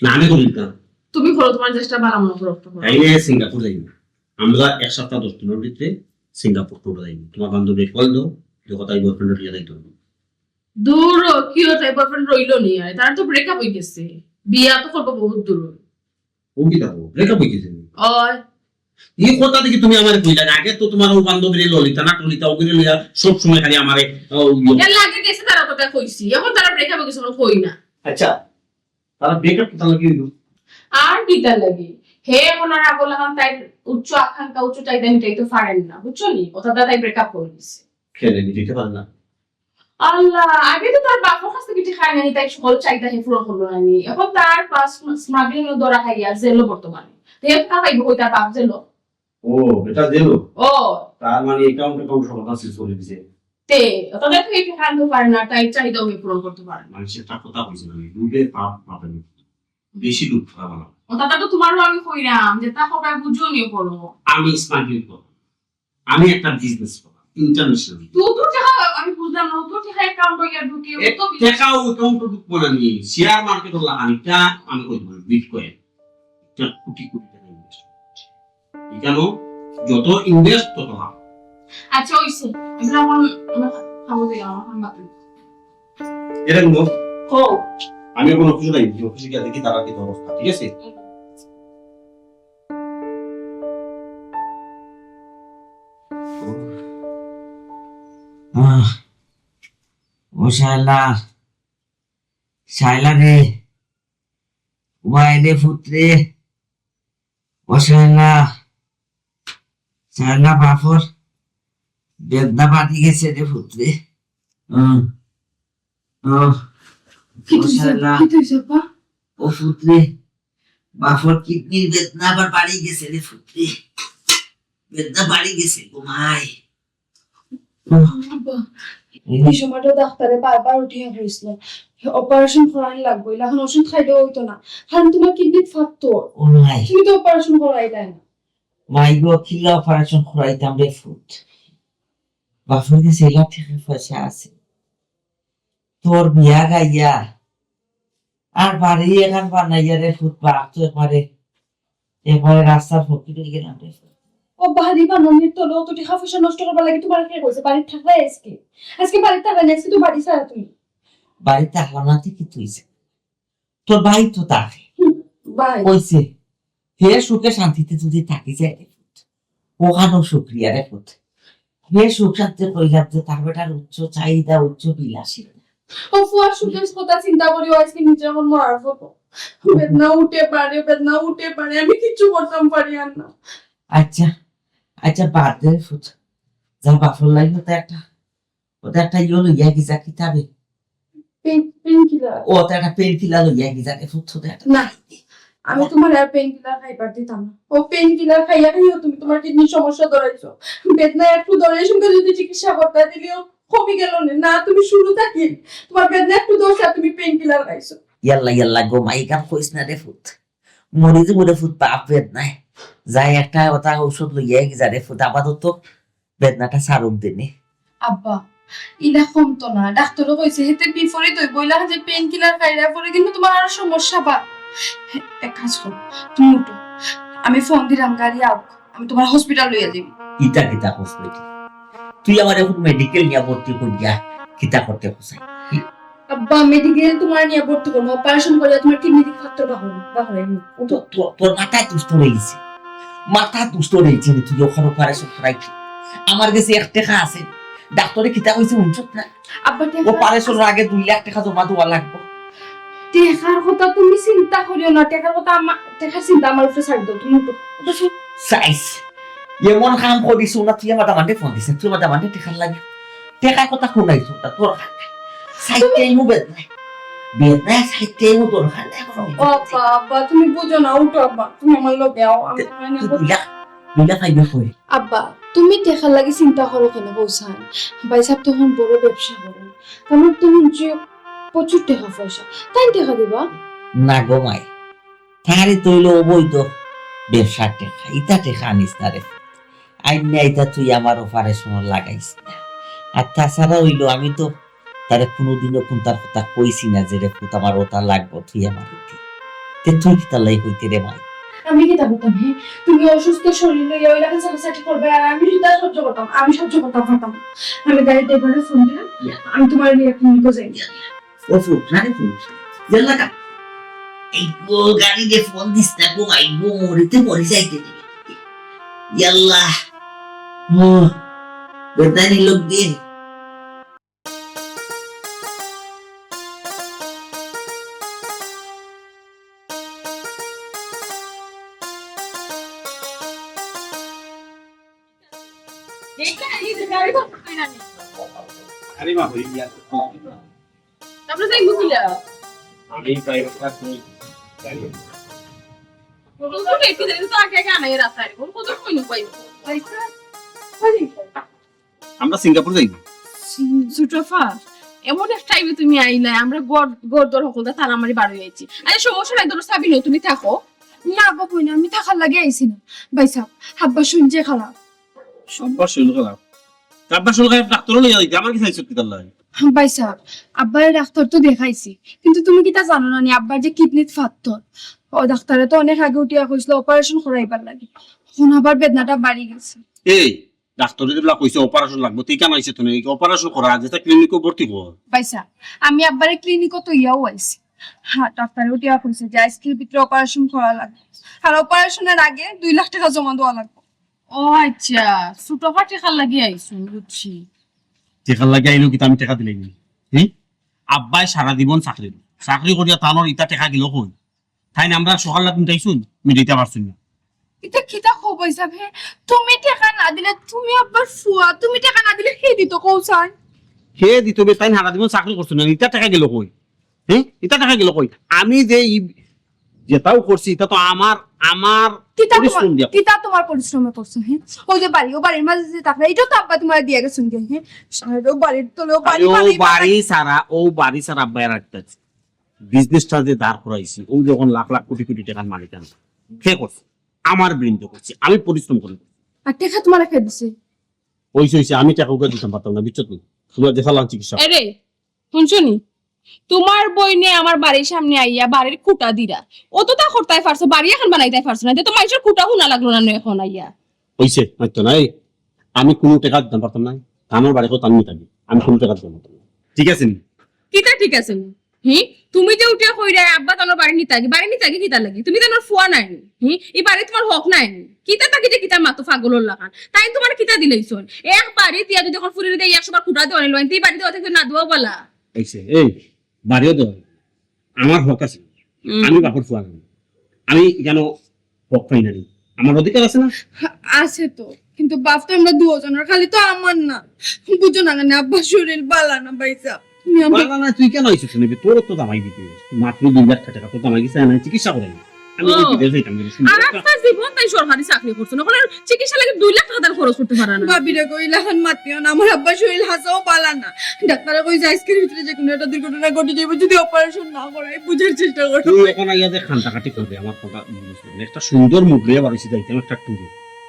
না, আমি করি দিতাম। তুমি করো, তোমার চেষ্টা ভালো মনে করো, করো। তাইলে সিঙ্গাপুর যাইব। আমরা এক সপ্তাহ দশ দিনের ভিতরে সিঙ্গাপুর ট্যুরে যাইব। তোমার বান্ধবী কল দাও, যে কথাই বয়ফ্রেন্ড লিয়ে যাইতে হবে। দূর, কি ওর তাই বয়ফ্রেন্ড রইল নি আর? তার তো ব্রেকআপ হয়ে গেছে। বিয়া তো করবো বহুত দূর। ও কি দেখো? ব্রেকআপ হয়ে গেছে নি? ওই। এই কথা দেখি তুমি আমারে কইলা না। আগে তো তোমার ও বান্ধবীরে ললিতা না টলিতা ওগুলো লইয়া সব সময় খালি আমারে, ও, ইয়ে। এর লাগে গেছে তারা কথা কইছি। এখন তারা ব্রেকআপ হয়ে গেছে, এখন কই না। আচ্ছা, তারা ব্রেকআপ কিতা লাগি হইল? আর কিতা লাগি? হে এখন আর আগর লাখান তাই উচ্চ আকাঙ্ক্ষা, উচ্চ চাহিদা মিটাইতে পারেন না, বুঝছো নি? ওটা দাদাই ব্রেকআপ করে দিছে। কেন মিটাইতে পারে না? আল্লাহ, আগে তো তার বাপর কাছ থেকে টেকা আইনা নি, তাই সকল চাহিদা হে পূরণ করলো না নি। এখন তার পাঁচ স্মাগলিং এ ধরা খাইয়া জেলো বর্তমানে। তো হে টেকা পাইবো কই, তার বাপ জেলো? ও, এটা জেলো? ও। তার মানে অ্যাকাউন্ট অ্যাকাউন্ট সব কথা সিজ করে দিছে। তে, তাদের তো এই টেকা আনতে পারে না, তাই চাহিদা হে পূরণ করতে পারে না। মানে সে একটা কথা কইছে না, লোভে পাপ, পাপের মৃত্যু। বেশি লোভ করা ভালো না। ও, তাতে তো তোমারও আমি কইরাম যে তা কবে বুঝো নিয়ে করো। আমি স্মাগলিং করব। আমি একটা বিজনেস করব, ইন্টারন্যাশনাল। তো তো টেকা আমি বুঝলাম না, ও তো টেকা অ্যাকাউন্ট হইয়া ঢুকে, ও এ, তো বিজনেস টেকা ও অ্যাকাউন্ট ঢুকবো না নি, শেয়ার মার্কেট অনলাইন, এটা আমি কই দিব, বিটকয়েন। এটা কোটি কোটি টাকা ইনভেস্ট করছি। এখানেও যত ইনভেস্ট তত লাভ। আচ্ছা, হইছে। এগুলো এখন আমরা খাবো দিয়ে আমার খান বাকি। এটা নিব। কো? আমি এখন অফিসে যাই, অফিসে গিয়ে দেখি তারা কি অবস্থা, ঠিক আছে? আহ, ও শালা, শালা রে, ও আইলে পুত্রে, ও শালা, শালা বাপর বেদনা বাড়ি গেছে রে পুত্রে। হুম। ও, কি ও তুই শালা। কি তুই বাবা? ও পুত্রে, বাপর কিডনির বেদনা আবার বাড়ি গেছে রে পুত্রে। বেদনা বাড়ি গেছে গো মাই। আব্বা, এই সময়টা ডাক্তারে বারবার উঠিয়া কইছিল, অপারেশন করানি লাগবো, এখন ওষুধ খাইলে হইতো না, কারণ তোমার কিডনিত ফাত্তর। ও নাই। তুমি তো অপারেশন করাইলায় না। মাই গো, কিলা অপারেশন করাইতাম রে ফুত? বাপর গেছে এলা টেকা পয়সা আছে, তোর বিয়া গাইয়া আর বাড়ি এখান বানাইয়া রে ফুত, বাপ তো একবারে, একবারে রাস্তার ফকির হয়ে গেলাম রে ফুত। ও বাড়ি বানানির তলে অত টেকা পয়সা নষ্ট করবার লাগি তোমার কে কইছে? বাড়িত থাকলে আজকে, আজকে বাড়িত থাকলে না, আজকে তো বাড়ি ছাড়া তুমি। বাড়িত থাকলাম না, তুই কি তুই? তোর ভাই তো থাকে। হুম, ভাই। কইছে, হে সুখে শান্তিতে যদি থাকি যায় রে ফুত, ওখানেও শুক্রিয়া রে ফুত। হে সুখ শান্তি কইলাম যে তার বেটার উচ্চ চাহিদা, উচ্চ বিলাসিতা। ও ফুয়ার সুখের কথা চিন্তা করিও আজকে নিজে আমার মরার ফটো। বেদনা উঠে পারে, বেদনা উঠে পারে, আমি কিচ্ছু করতাম পারি আর না। আচ্ছা, আচ্ছা, বাদ দে ফুত, যা বাপর লাগি তো একটা, ওটা একটা ইয়ে লইয়া কি যা কিতাবে। Pain killer. ও তো একটা পেইন কিলার লইয়া কি যা রে ফুত, তো একটা না, আমি তোমার আর পেইন কিলার খাইবার দিতাম না। ও পেইন কিলার খাইয়া খাইও তুমি তোমার কিডনির সমস্যা ধরাইছো। বেদনা একটু ধরে সঙ্গে যদি চিকিৎসা করতে দিলেও কমি গেল না। না, তুমি শুরু থাকি তোমার বেদনা একটু ধরছে আর তুমি পেইন কিলার খাইছো। ইয়াল্লা, ইয়াল্লা গো মাই, কাম কইস না রে ফুত। মরি যাবো রে ফুত, বাপ বেদনায়। যাই একটা ওটা ঔষধ লইয়া কি যা রে ফুত, আপাতত বেদনাটা সারুক দিনে। আব্বা, ইলা কমতো না। ডাক্তারও কইছে, হেতে বিপরীত হইব। ইলা যে পেইন কিলার খাইরা পরে কিন্তু তোমার আরো সমস্যা বা। এক কাজ করো, তুমি উঠো, আমি ফোন দিলাম, গাড়ি আউক, আমি তোমার হসপিটাল লইয়া যাইব। ইটা কিতা হসপিটাল? তুই আমার এখন মেডিকেল নিয়ে ভর্তি করিয়া কিতা করতে চাস? আব্বা, মেডিকেল তোমার নিয়ে ভর্তি করবো, অপারেশন করিয়া তোমার কিডনি দিক ফাত্তর বাহন বাহন। তো, তো, তোর মাথা দুষ্ট রয়েছে, মাথা দুষ্ট রয়েছে রে, তুই ওখানে অপারেশন করাইছি। আমার গেছে এক টেকা আছে, ডাক্তারে কিতা কইছে শুনছত না? আব্বা, টেকা অপারেশনের আগে দুই লাখ টেকা জমা দেওয়া লাগবো। টেকার কথা তুমি চিন্তা করিও না, টেকার কথা আমার, টেকার চিন্তা আমার উপরে ছাড়ি দাও, তুমি উঠো, উঠো, উঠো। সাইজ, এমন কাম করিস না, তুই আমার দামান্ডে ফোন দিস, তুই আমার দামান্ডে টেকার লাগে। টেকার কথা শুনাইছ না, তোর সাইডটাই মু বেদনায়। বেদনায় সাইডটাই মু দরকার নাই কোনো। ও আব্বা, আব্বা, তুমি বুঝো না, উঠো আব্বা, তুমি আমার লগে আও, আমি তুই দুই লাখ, দুই লাখ আইবে কই? আব্বা, তুমি টেকার লাগি চিন্তা করো কেনে কওছাইন? ভাইসাব তখন বড় ব্যবসা করইন, তান তো হুনছি প্রচুর টেকা পয়সা, তাইন টেকা দিবা? না গো মাই, তারে তো অইলো অবৈধ ব্যবসার টেকা, ইতা টেকা আনিস না রে। আইন না, ইতা তুই আমার অপারেশন লাগাইস না। আর তাছাড়া অইলো, আমি তো তারে কোনোদিনও কুন্তার কথা কইছি না যে, "রে পুত, আমার ওটা লাগবো, তুই আমার ইতে।" তে তুই কিতার লাগি কইতে রে মাই? আমি কিতা করতাম, হে? তুমি অসুস্থ শরীর লইয়া ওই লাখান চাপাচাপি করবে, আর আমি সেটা সহ্য করতাম, আমি সহ্য করতাম পারতাম না। আমি গাড়ির ড্রাইভারে ফোন দিলাম, আমি তোমার নিয়ে ক্লিনিকে যাই। ও ফুট, না রে ফুট। ইয়াল্লা কা। এই গো, গাড়ি দে ফোন দিস না গো, ভাই গো, মরিতে মরি যাইতে দে। ইয়াল্লা। ও, বেদানি লোক দে। আরে মা, হই গিয়া। তারপরে যাই মুখিলা। আমি প্রাইভেট ক্লাস নেই। কত দেখি দেখি তো আগে আগে আনাই রাস্তায়। কোন কত কই নি কই। আমরা সিঙ্গাপুর যাইব। ছোটফা, এমন এক টাইমে তুমি আইলায়, আমরা গড় গড় দর হকলতা তালা মারি বার অই আইছি। আরে সমস্যা নাই, ধরো চাবি নেও, তুমি থাকো। না গো বইন, আমি থাকার লাগি আইছি না। ভাইসাব, আব্বার শরীর যে খারাপ। আব্বার শরীর খারাপ? আব্বার শরীর খারাপ, ডাক্তারও লইয়া যাইতে, আমার কি চাইছো কিতার লাগি? ভাইসাব, আব্বারে ডাক্তার তো দেখাইছি, কিন্তু তুমি কিতা জানো না নি, আব্বার যে কিডনিত ফাত্তর। ও ডাক্তারে তো অনেক আগে উঠিয়া কইছিল অপারেশন করাইবার লাগি, এখন আবার বেদনাটা বাড়ি গেছে। এই, ডাক্তারে যেগুলা কইছে অপারেশন লাগবো, তুই কেন আইছে তো? অপারেশন করা, যেটা ক্লিনিকও ভর্তি কর। ভাইসাব, আমি আব্বারে ক্লিনিকও তো ইয়াও আইছি। হ্যাঁ, ডাক্তারে উঠিয়া কইছে যে আজকের ভিতরে অপারেশন করা লাগবে, আর অপারেশনের আগে দুই লাখ টেকা জমা দেওয়া লাগবে। ও আচ্ছা, ছোটফা টেকার লাগি আইছো, বুঝছি। টেকার লাগি আইলো কিতা, আমি টেকা দিলাই নি? হুম? আব্বায় সারা জীবন চাকরি, চাকরি করিয়া তানর ইতা টেকা গেল কই? তাইন আমরার সকাল রাত মিটাইছইন, মিটাইতা পারছইন না। ইতা কিতা কও ভাইসাব, হে? তুমি টেকা না দিলে, তুমি আব্বার ফুয়া, তুমি টেকা না দিলে কে দিত কও চাই? কে দিত বে? তাইন সারা জীবন চাকরি করছইন না, ইতা টেকা গেল কই? হ্যাঁ, ইতা টেকা গেল কই? আমি যে ই-, যেটাও করছি, ইতা তো আমার আমার কিতা তোমার, পরিশ্রম দিয়া। কিতা তোমার পরিশ্রমে করছো, হ্যাঁ? ওই যে বাড়ি, ও বাড়ির মাঝে যে থাকরা, ইটাও তো আব্বা তোমার দিয়া গেছইন গিয়া, হ্যাঁ? সারা বাড়ির তলে ও বাড়ি আরে, ও বানাইবা। বাড়ি ছাড়া, ও বাড়ি ছাড়া আব্বায় রাখতে আছে। বিজনেসটা যে দাঁড় করাইছি, ও যখন লাখ লাখ কোটি কোটি টাকার মালিক আমি, কে করছে? আমার বৃন্দ করছে, আমি পরিশ্রম করি। আর টেকা তোমার কে দিছে? ওই সে, আমি টেকা ওকে দিতাম পারতাম না, বুঝছো তুমি? তোমার যে ফালান চিকিৎসা। এরে, শুনছো নি? তোমার বইনে আমার বাড়ির সামনে আইয়া বাড়ির খুঁটা দিরা। অততা করতায় পারছো, বাড়ি এখান বানাইতায় পারছো না। ইতে তো মাইনষর খুঁটা হুনা লাগলো না নি অখন আইয়া। অইছে, মাততো না, এই, আমি কুনু টেকা দিতাম পারতাম না। আমার বাড়ি কত আমি নিতাম, আমি কুনু টেকা দিতাম পারতাম না। ঠিক আছে নি? কিতা ঠিক আছে নি? হি? তুমি যে উঠিয়া কইরায়, আব্বা তানর বাড়ি নিতা গি, বাড়ি নিতা গি কিতা লাগি? তুমি তানর ফুয়া নায় নি? হি? ই বাড়ি তোমার হক নায় নি? কিতা থাকি যে কিতা মাতো পাগলর লাখান। তাইন তোমার কিতা দিলাইছইন? এক বাড়ি দিয়া যদি অখন ফুরিরে দিয়া একশো বার খুঁটা দেওয়া নিল, তে ই বাড়ি দেওয়া থাকি না দেওয়া বালা। অইছে, এই, বাড়িও দেওয়া। আমার হক আছে। হুম। আমি বাপর ফুয়া নায়। আমি কেন হক পাই না নি? আমার অধিকার আছে না? আছে তো, কিন্তু বাপ তো আমরা দুজনর, খালি তো আমার না। বুঝো না কেনে, আব্বার শরীর বালা না, ভাইসাব। তুমি আমার বালা না, তুই কেন আইছস না? তোর তো জামাই দিতে হইবে। মাত্র দুই লাখ টাকা তোর জামাই গেছে, আমি চিকিৎসা করাই। আমি ওই ও। বিদেশ যাইতাম, বিদেশ আর যাইতাম। আপনার জীবন তাই সরকারি চাকরি করছো না, ওখানে চিকিৎসা লাগে দুই লাখ টাকা তার খরচ করতে পারে না। ভাবিরে কইলা, এখন মাতিও না, আমার আব্বার শরীর হাছাউ বালা না। ডাক্তারে কইছে আজকের ভিতরে যে কোনো একটা দুর্ঘটনা ঘটে যাইবো, যদি অপারেশন না করাই, বুঝার চেষ্টা করো। তুই এখন আইয়া যে কান্দাকাটি করবে, আমার কথা বুঝিস না। একটা সুন্দর মুড লইয়া বারইছি যাইতাম একটা ট্যুরে।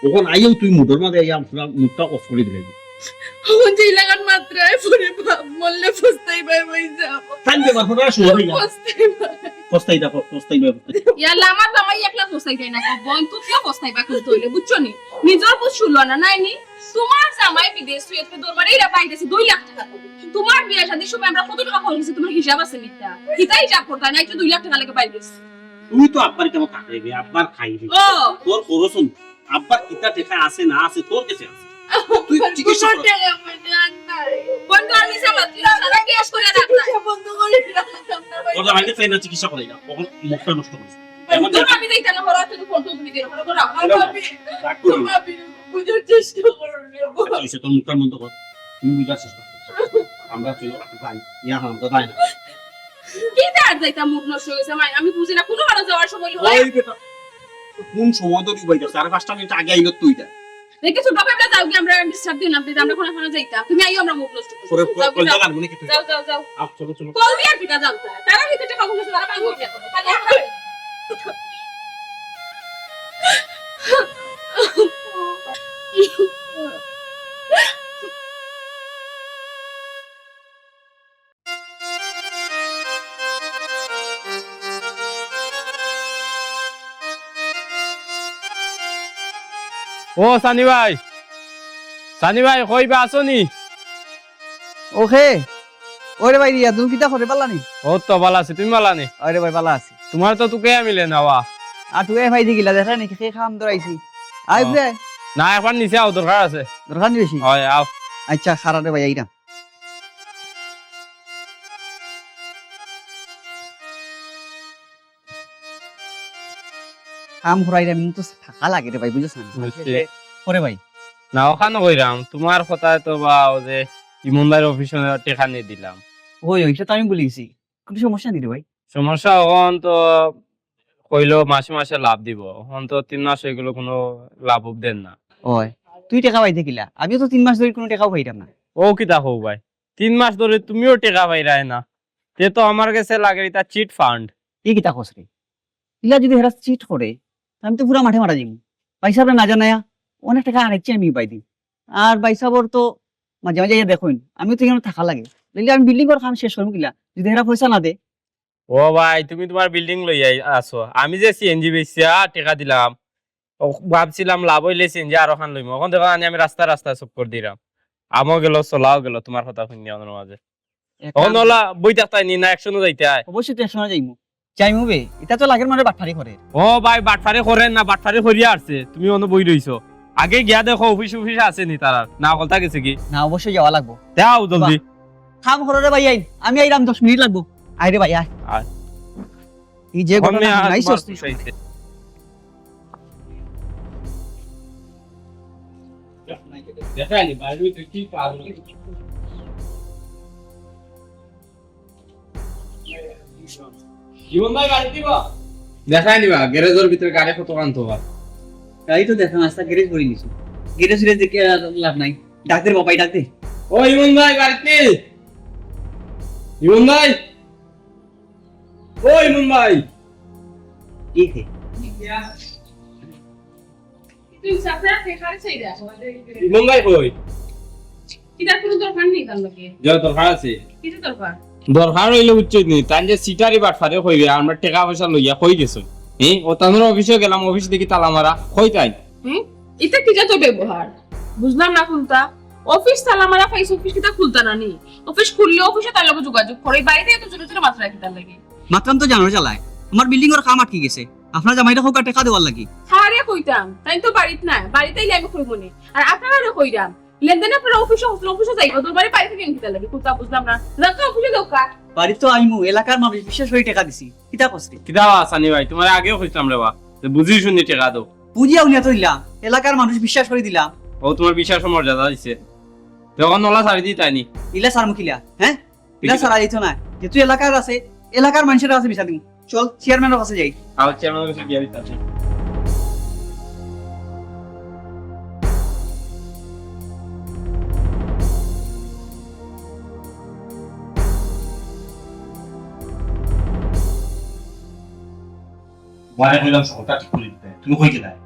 অখন আইয়াও তুই মুডর মাঝে আইয়া পুরা মুডটা অফ করি দিলে। অখন যে এলাকার মাত্রায় পরে বাপ মরলে পস্তাইবায় ভাইসাব। তাই দে, বারবার আর শুরু হইলা। পস্তাইবায়। পস্তাইবা, পস্তাইবা, পস্তাইবা। ইয়াল্লা, আমার জামাই একলা পস্তাইতায় না, বোন, তুমিও পস্তাইবা কিন্তু অইলে, বুঝছো নি? নিজর বুঝ শুনলো না, নাই নি? তোমার জামাই বিদেশ তুই এত দরবারে এরা বাইরে গেছে দুই লাখ টাকা। তোমার বিয়া শাদির সময় আমরা কত টাকা খরচ করছি, তোমার হিসাব আছে নি? কিতা হিসাব করতায় না, একটু দুই লাখ টাকা লাগে বাইরে গেছে। তুই তো আব্বার কেমন থাকবে, আব্বার খাইবে। ও। তোর খরচ হন, আব্বার কিতা টাকা আছে না আছে, তোর কাছে আছে। তুই চিকিৎসা কোনো কর। টাকা পয়সা আর নাই। বন্ধু, আমি সালা, তুই সালা ক্যাশ করে রাখ না। চিকিৎসা বন্ধ করে রাখতাম না ভাই। তোর জামাইকে চাই না চিকিৎসা করে না, তখন মুখটা নষ্ট করিস। বন্ধু, এমন আমি যাইতাম না, ওরা তুই ফোন তুলবি দিয়ে, ওরা রাখ। রাগ করবি না। ভাবি, বুঝার চেষ্টা করো রে। আচ্ছা, অইছে, তোর মুখটা বন্ধ কর। তুমি বুঝার চেষ্টা করো। আমরা চলো, যাই। ইয়া, আমরা যাই না। কি তার যাইতা মুড নষ্ট হয়ে গেছে, মাই? আমি বুঝি না, কোনো কারো যাওয়ার সময় হয়। ওই বেটা, কোন সময় ধরে উবাই যাচ্ছে? আরে পাঁচটা মিনিট আগে আইলো তুই যা। দেখে ছোট ভাই, আমরা যাও কি, আমরা ডিস্টার্ব দিও না, please, আমরা কোনো কারো যাইতাম। তুমি আইও, আমরা মুড নষ্ট করি। পরে যাও কি, কল যাও। লাগাবো নাকি তুই? যাও, যাও, যাও। আপ, চলো, চলো। কল দিয়ে আর কিতা জানতে হয়? তারা নিতে টাকা বলেছে, তারা পাগল হয়ে গেছে। তাহলে আমরা ও সানি ভাই, সানি ভাই, কই বা আছো নি? ওকে, ওরে ভাই রিয়া, তুমি কিতা করে, বালা নি? ও তো বালা আছি, তুমি বালা নি? আরে ভাই, বালা আছি। তোমার তো তুকে মিলে না, ওয়া। আর তুই ভাই দেখিলা, দেখা নি, কে কাম ধরাইছি? আয় ও। বে। না, এখন নিচে আও, দরকার আছে। দরকার নি বেশি? হয়, আও। আচ্ছা, খারাপ রে ভাই, এইটা। কাম করাইলে আমি তো থাকা লাগে রে ভাই, বুঝছ না? বুঝছি। ওরে ভাই। না, ওখানে কইরাম, তোমার কথায় তো বা ও যে ইমন ভাইর অফিসে টেকা নিয়ে দিলাম। ওই, ওইটা তো আমি ভুলে গেছি। কোনো সমস্যা নেই রে ভাই। সমস্যা অখন তো কইলো মাসে মাসে লাভ দিব, অখন তো তিন মাস হয়ে গেল, কোনো লাভ উপ দেন না। ওই, তুই টেকা পাইতে কিলা? আমিও তো তিন মাস ধরে কোনো টেকাও পাইতাম না। ও কিতা কও ভাই, তিন মাস ধরে তুমিও টেকা পাইরায় না, তে তো আমার গেছে লাগে এটা চিট ফান্ড। ই কিতা কস রে? ইলা যদি হেরা চিট করে, আমি তো পুরা মাঠে মারা যাইমু। ভাইসাবরে না জানাইয়া অনেক টেকা হারাইছি আমি ভাই দি। আর ভাইসাবর তো মাঝে মাঝে ইয়া দেখইন, আমি তো এখানে থাকা লাগে। তাইলে আমি বিল্ডিংর কাম শেষ করমু কিলা, যদি হেরা পয়সা না দে? ও ভাই, তুমি তোমার বিল্ডিং লইয়া আছো, আমি যে সিএনজি বেচিয়া টেকা দিলাম, ও ভাবছিলাম লাভ হইলে সিএনজি আরো খান লইমু। অখন দেখো আনি আমি রাস্তা রাস্তা চক্কর দিলাম, আমও গেল, চলাও গেল, তোমার কথা শুনিয়া ওনার মাঝে। এক অখন কাম ওলা বই থাকতাই নি না, একশনো যাইতাই? অবশ্যই তো একশনো যাইমু। যাইমু বে, এটা তো লাগের মানে বাটপারি করে। ও ভাই, বাটপারি করে না, বাটপারি করিয়া আসছে। তুমি অনো বই রইছো, আগে গিয়া দেখো অফিস অফিস আছে নি তারার, না হকলতা গেছে কি? না, অবশ্যই যাওয়া লাগবো। যাও জলদি। বাহ। কাম করো রে ভাই, আইন। আমি আইরাম, দশ মিনিট লাগবো। আয় রে ভাই, আয়। আয়। এই যে ঘটনা শুনাইছস তুই। জীবন ভাই, বাড়ি দিব? দেখাই নিবা, গ্যারেজর ভিতরে গাড়ি কত কান তো বা। গাড়ি তো দেখা মাস্টার গ্যারেজ করি নিছি। গ্যারেজ ফিরে দেখে আর লাভ নাই। ডাক দে রে বাবা, ডাক দে। ও ইমন ভাই, বাড়িত নি? ইমন ভাই? ও ইমন ভাই? কি হে? তুই সাথে আর কে খারে চাই দে। ইমন ভাই কই? কিতার কোনো দরকার নেই তার লগে। যা দরকার আছে। কিতা দরকার? দরকার অইলে বুঝছস নি, তাইন যে চিটারি বাটফারে কইবে, আমরা টেকা পয়সা লইয়া কই গেছো। হ্যাঁ, ও তানুর অফিসে গেলাম, অফিস দেখি তালা মারা, কই তাই? হুম? ইতা কিতা তো ব্যবহার? বুঝলাম না কোনটা। অফিস তালা মারা পাইছো, অফিস কিতা খুলতা না নি? অফিস খুললে অফিসে তার লগে যোগাযোগ করো, এই বাড়িতে এত জোরে জোরে মাত রাখি তার লাগি। মাতলাম তো জানোর জ্বালায়, আমার বিল্ডিং অর কাম আটকি গেছে, আপনার জামাইরে কউক্কা টেকা দেওয়ার লাগি। হ্যাঁ রে, কইতাম, তাইন তো বাড়িত নাই, বাড়িত আইলে আমি কইমু নি। আর আপনারারে কইরাম, লেনদেন আপনারা অফিসে করছেন, অফিসে যাইবা, দরবারে বাড়ি থাকি কিতা লাগি? কোনটা বুঝলাম না। যাউক্কা, অফিসে যাউক্কা। বাড়িত তো আইমু, এলাকার মানুষ বিশ্বাস করি টেকা দিছি। কিতা করছে? কিতা সানি ভাই, তুমারে আগেও কইছিলাম রে বা, যে বুঝি শুনি টেকা দেও। বুঝিয়া উনিয়া তো দিলাম, এলাকার মানুষ বিশ্বাস করি দিলাম। ও তুমার বিশ্বাস মর্যাদা দিছে। তখন ওলা ছাড়ি দিতায় নি। ইলা ছাড়মু কিলা, হ্যাঁ? ইলা ছাড়া যাইতো না। যেহেতু এলাকার আছে, এলাকার মানুষের কাছে বিচার দিমু। চল, চেয়ারম্যানের কাছে যাই। আও, চেয়ারম্যানের কাছে গিয়া বিচার দিই। বারে কইলাম সকালটা ঠিক করি দিতে, তুমি কই গেলায়?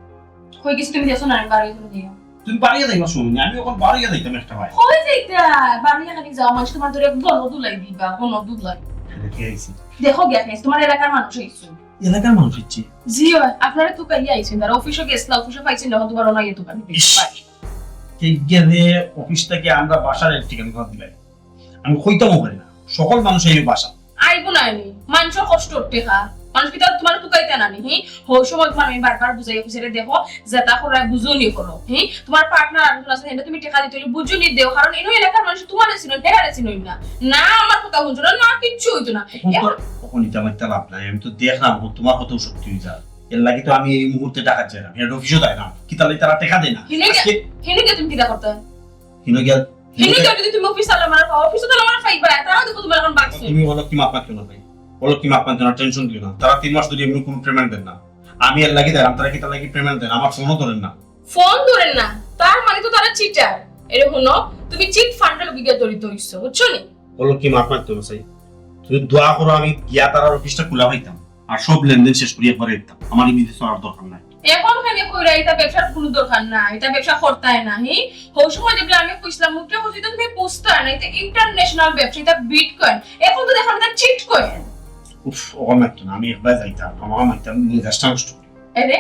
কই গেছি তুমি দেখছো না, আমি বাড়ি করে দিও। তুমি বাড়িয়ে যাইবা শুনি, আমি এখন বাড়িয়ে যাইতাম একটা ভাই। কই যাইতা? বাড়িয়ে খালি যাও, মানুষ তোমার ধরে গণ দুলাই দিবা, গণ দুলাই। এটা কে আইছে? দেখো গিয়া খাইছে, তোমার এলাকার মানুষ আইছে। এলাকার মানুষ আইছে? জি অয়, আপনারা তো কাইয়া আইছেন, তারা অফিসে গেছলা, অফিসে পাইছেন, এখন তোমার ওনাকে তো আমি দেখতে পাই। ঠিক গেলে অফিস থেকে আমরা বাসার এক ঠিকানা দিলাই। আমি কইতামও পারি না, সকল মানুষ এই বাসা। আইবো না নি, মানুষের কষ্ট উঠতে খা, মানুষ কিতা তোমার তুকাইতা না নি, হি? হউ সময় তোমার আমি বারবার বুঝাই অফিসারে দেখো, যেটা করায় বুঝুনি করো, হি? তোমার পার্টনার আর আছে, হেনে তুমি টেকা দিতে হইলে বুঝুনি দেও, কারণ ইনো এলাকার মানুষ তোমার চিনইন, হেরারে চিনইন না। না আমার কথা শুনছো না, না কিচ্ছু হইতো না। এখন তো, এখন ইটা আমার লাভ নাই, আমি তো দেখলাম, ও তোমার কথাও সত্যি হয়ে যায়। এর লাগি তো আমি এই মুহূর্তে ঢাকা যাইলাম, হেড অফিসও যাইলাম, কিতা লাগি তারা টেকা দেয় না। হিনে গে-, আজকে হিনে গিয়া তুমি কিতা করতে? হিনো গিয়া, হিনো গিয়া যদি তুমি অফিস তালা মারা পাও, অফিসে তালা মারা পাইবা, তারাও দেখো তোমার এখন বাক্স। তুমি বলো কি মাপ মাগছো না ভাই? বলো কি মাপ মাগছো না, টেনশন দিও না। তারা তিন মাস ধরে এমনি কোনো পেমেন্ট দেন না। আমি এর লাগি দিলাম, তারা কিতা লাগি পেমেন্ট দেন, আমার ফোনও ধরেন না। ফোন ধরেন না, তার মানে তো তারা চিটার। এরে হুনো, তুমি চিট ফান্ডের লগে গিয়া জড়িত হইছো, বুঝছো নি? বলো কি মাপ মাগছো না ভাই? তুমি দোয়া করো, আমি গিয়া তারার অফিসটা খোলা পাইতাম। আর সব লেনদেন শেষ করি একবারে দিতাম। আমার এই বিদেশ আর দরকার নাই। এখন কেনে কইরা, এটা ব্যবসার কোনো দরকার না, এটা ব্যবসা করতায় না, হি? হউ সময় যেগুলো আমি কইছিলাম, মুখে কইছি তো তুমি বুঝতায় না, এটা ইন্টারন্যাশনাল ব্যবসা, এটা বিটকয়েন। এখন তো দেখো এটা চিট কয়েন। উফ, ও মাইতো না, আমি একবার যাইতাম, আমার মাইতো আমি মেজাজটা নষ্ট করি। এরে,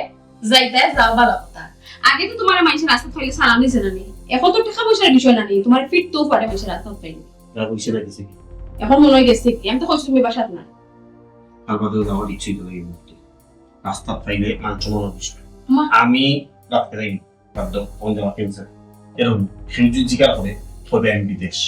যাইতায় যাও, ভালো কথা। আগে তো তোমার মানুষের রাস্তা পাইলে সালাম দিছে না নি, এখন তো টাকা পয়সার বিষয় না নি, তোমার ফিট তো পারে মানুষের রাস্তা পাইলে। টাকা পয়সা লাগিছে কি? এখন মনে হয় গেছে কি, আমি তো কইছি তুমি বাসাত না। আর বাদে যাওয়ার ইচ্ছেই তো নেই এই মুহূর্তে। রাস্তাত পাইলে মান সম্মান অফিস। মা। আমি রাখতে পারি না। বাদ দাও, কোন জায়গা ক্যান্সার? এরকম কেউ যদি জিজ্ঞাসা করে, তবে আমি বিদেশ।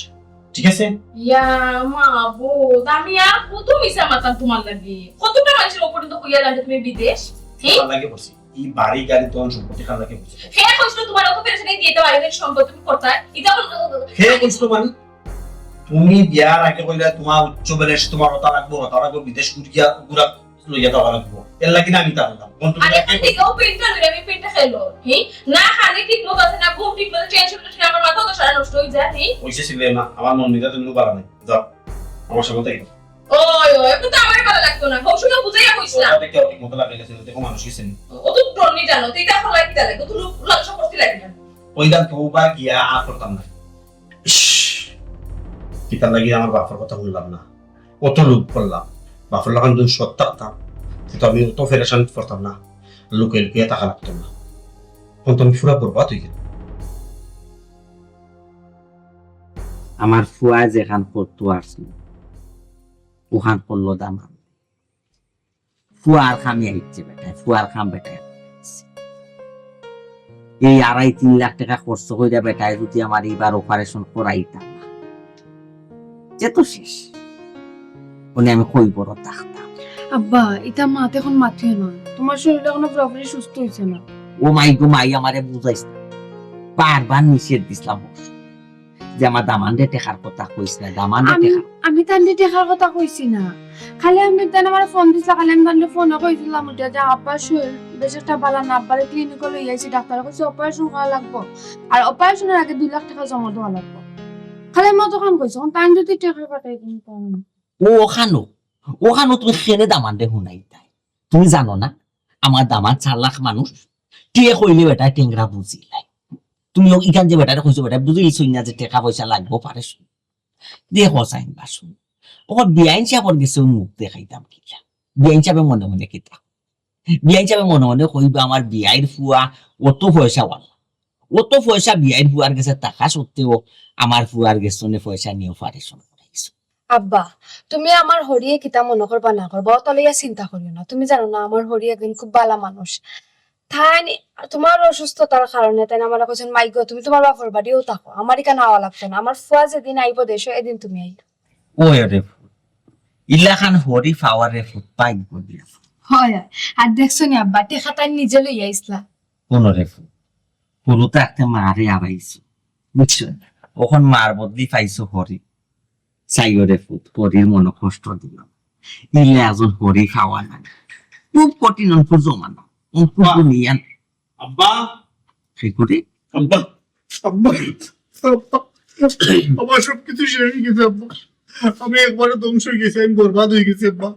ঠিক আছে? ইয়া, মা, বউ, আমি আর কত মিছা মাতাম তোমার লাগি? কতটা মানুষের উপরে তো কইয়া লাগে তুমি বিদেশ? হে? কার লাগে বলছি? এই বাড়ি গাড়ি ধন সম্পত্তি কার লাগে বলছি? হে কইছিল তোমার অত পেরেশানি দিয়ে তো বাড়ি গাড়ি সম্পত্তি তুমি করতায়? এটা বল-, হে কইছিল মানে? তুমি বিয়ার আগে কইলা তোমার উচ্চ বেলে এসে তোমার ওটা লাগবো, ওটা লাগবো, বিদেশ ঘুরিয়া ঘুরা লইয়া যাওয়া লাগবো। এর লাগি না আমি তা বললাম। কোন তুমি আর এখন দেখো, ও পেনটা ধরে আমি পেনটা খেলো। হে? না খানি ঠিক মতো আছে, না ঘুম ঠিক মতো, টেনশন টেনশন, আমার মাথা তো সারা নষ্ট হয়ে যায়, হে? ওইসে ছিল না, আমার মন মেজাজ এমনি ভালো নেই। যাও, আমার সামনে থেকে। ওই, ওই, এখন তো আমার ভালো লাগতো না। হউ সময় বুঝাইয়া কইছিলাম। ওটা দেখে ঠিক মতো লাগে না, দেখো মানুষ গেছে নি। ও তো ডরনি জানো, তুই তা এখন লাগি তাহলে, কত লোক লালসা করতে লাগে না। ওই দাম তো বা গিয়া আর করতাম না। ইস, কিতার লাগি আমার বাপর কথা শুনলাম না, অত লোভ করলাম, বাপর লাখান যদি সৎ থাকতাম, তে তো আমি অত পেরেশান করতাম না, লুকিয়ে লুকিয়ে থাকা লাগতো না। এখন তো আমি পুরা বরবাদ হয়ে গেলাম। আমার ফুয়া যেখান করতো আসলো, ওখান করলো দামান। ফুয়ার কামে আইছে বেটায়, ফুয়ার কাম বেটায়। এই আড়াই তিন লাখ টেকা খরচ কইরা বেটায় যদি আমার এইবার অপারেশন করাইতা না, যে তো শেষ। মানে আমি কই বড় থাকতাম। আব্বা, ইতা মাত এখন মাতিও না। তোমার শরীর এখনো পুরোপুরি সুস্থ হইছে না। ও মাই গো মাই, আমারে বুঝাইস না। বারবার নিষেধ দিছিলাম। যে আমার দামান্দরে টেকার কথা কইস না, দামান্দরে আমি টেকা। আমি তানরে টেকার কথা কইছি না। খালি আমি তান আমার ফোন দিছলা, খালি আমি তানরে ফোনে কইছিলাম ওটা যে আব্বার শরীর বেশ একটা ভালা না, আব্বারে ক্লিনিকে লই আইছি, ডাক্তারে কইছে অপারেশন করা লাগবো, আর অপারেশনের আগে দুই লাখ টেকা জমা দেওয়া লাগবো। খালি আমি অতখান কইছি, এখন তান যদি টেকা পাঠাই কিন্তু ও ওখানো, ওখানো তুমি কেনে দামান্দরে হুনাইতায়? তুমি জানো না আমার দামান্দ চালাক মানুষ? টেকা কইলে বেটায় টেংরা বুঝিলায়। তুমি ও ইখান যে বেটারে কইছো, বেটায় বুঝিলিছইন না যে টেকা পয়সা লাগবো পারে। দেখো চাইন বাসু, ওর বিয়াইন সাবর গেছে মুখ দেখাইতাম কিলা? বিয়াইন সাবে মনে মনে কিতা? বিয়াইন সাবে মনে মনে কইবা আমার বিয়াইর ফুয়া অত পয়সাওয়ালা, অত পয়সা বিয়াইর ফুয়ার গেছে থাকা সত্ত্বেও আমার ফুয়ার গেছে পয়সা নিয়ে অপারেশন করাইছো। আব্বা, তুমি আমার হরিয়ে কিতা মনে করবা না করবা, অত লইয়া চিন্তা করিও না। তুমি জানো না আমার হরি একদিন খুব ভালা মানুষ। তাইন তোমার অসুস্থতার কারণে তাইন আমারে কইছইন, "মাইগো, তুমি তোমার বাপর বাড়িও থাকো, আমার ইখান আওয়া লাগতো না। আমার ফুয়া যেদিন আইবো দেশো, এদিন তুমি আইও।" ওই রে ফুত, ইলাখান হরি পাওয়ার রে ফুত, পাইন করিয়া। হয়, হয়। আর দেখছো নি আব্বা, টেকা তাইন নিজে লইয়া আইছলা। কোন রে ফুত, হুরু থাকতে মারে আবাইছো, বুঝছো? অখন মার বদলি পাইছো হরি। চাইও রে ফুত, হরির মনো কষ্ট দিও না। ইলা একজন হরি পাওয়া না, খুব কঠিন অঙ্কুর জমানা, অঙ্কুর দুনিয়া। আব্বা, কি করে? আব্বা, আব্বা, আব্বা, আমার সবকিছু শেষ হয়ে গেছে আব্বা। আমি একবারে ধ্বংস হয়ে গেছি, আমি বরবাদ হয়ে গেছি আব্বা।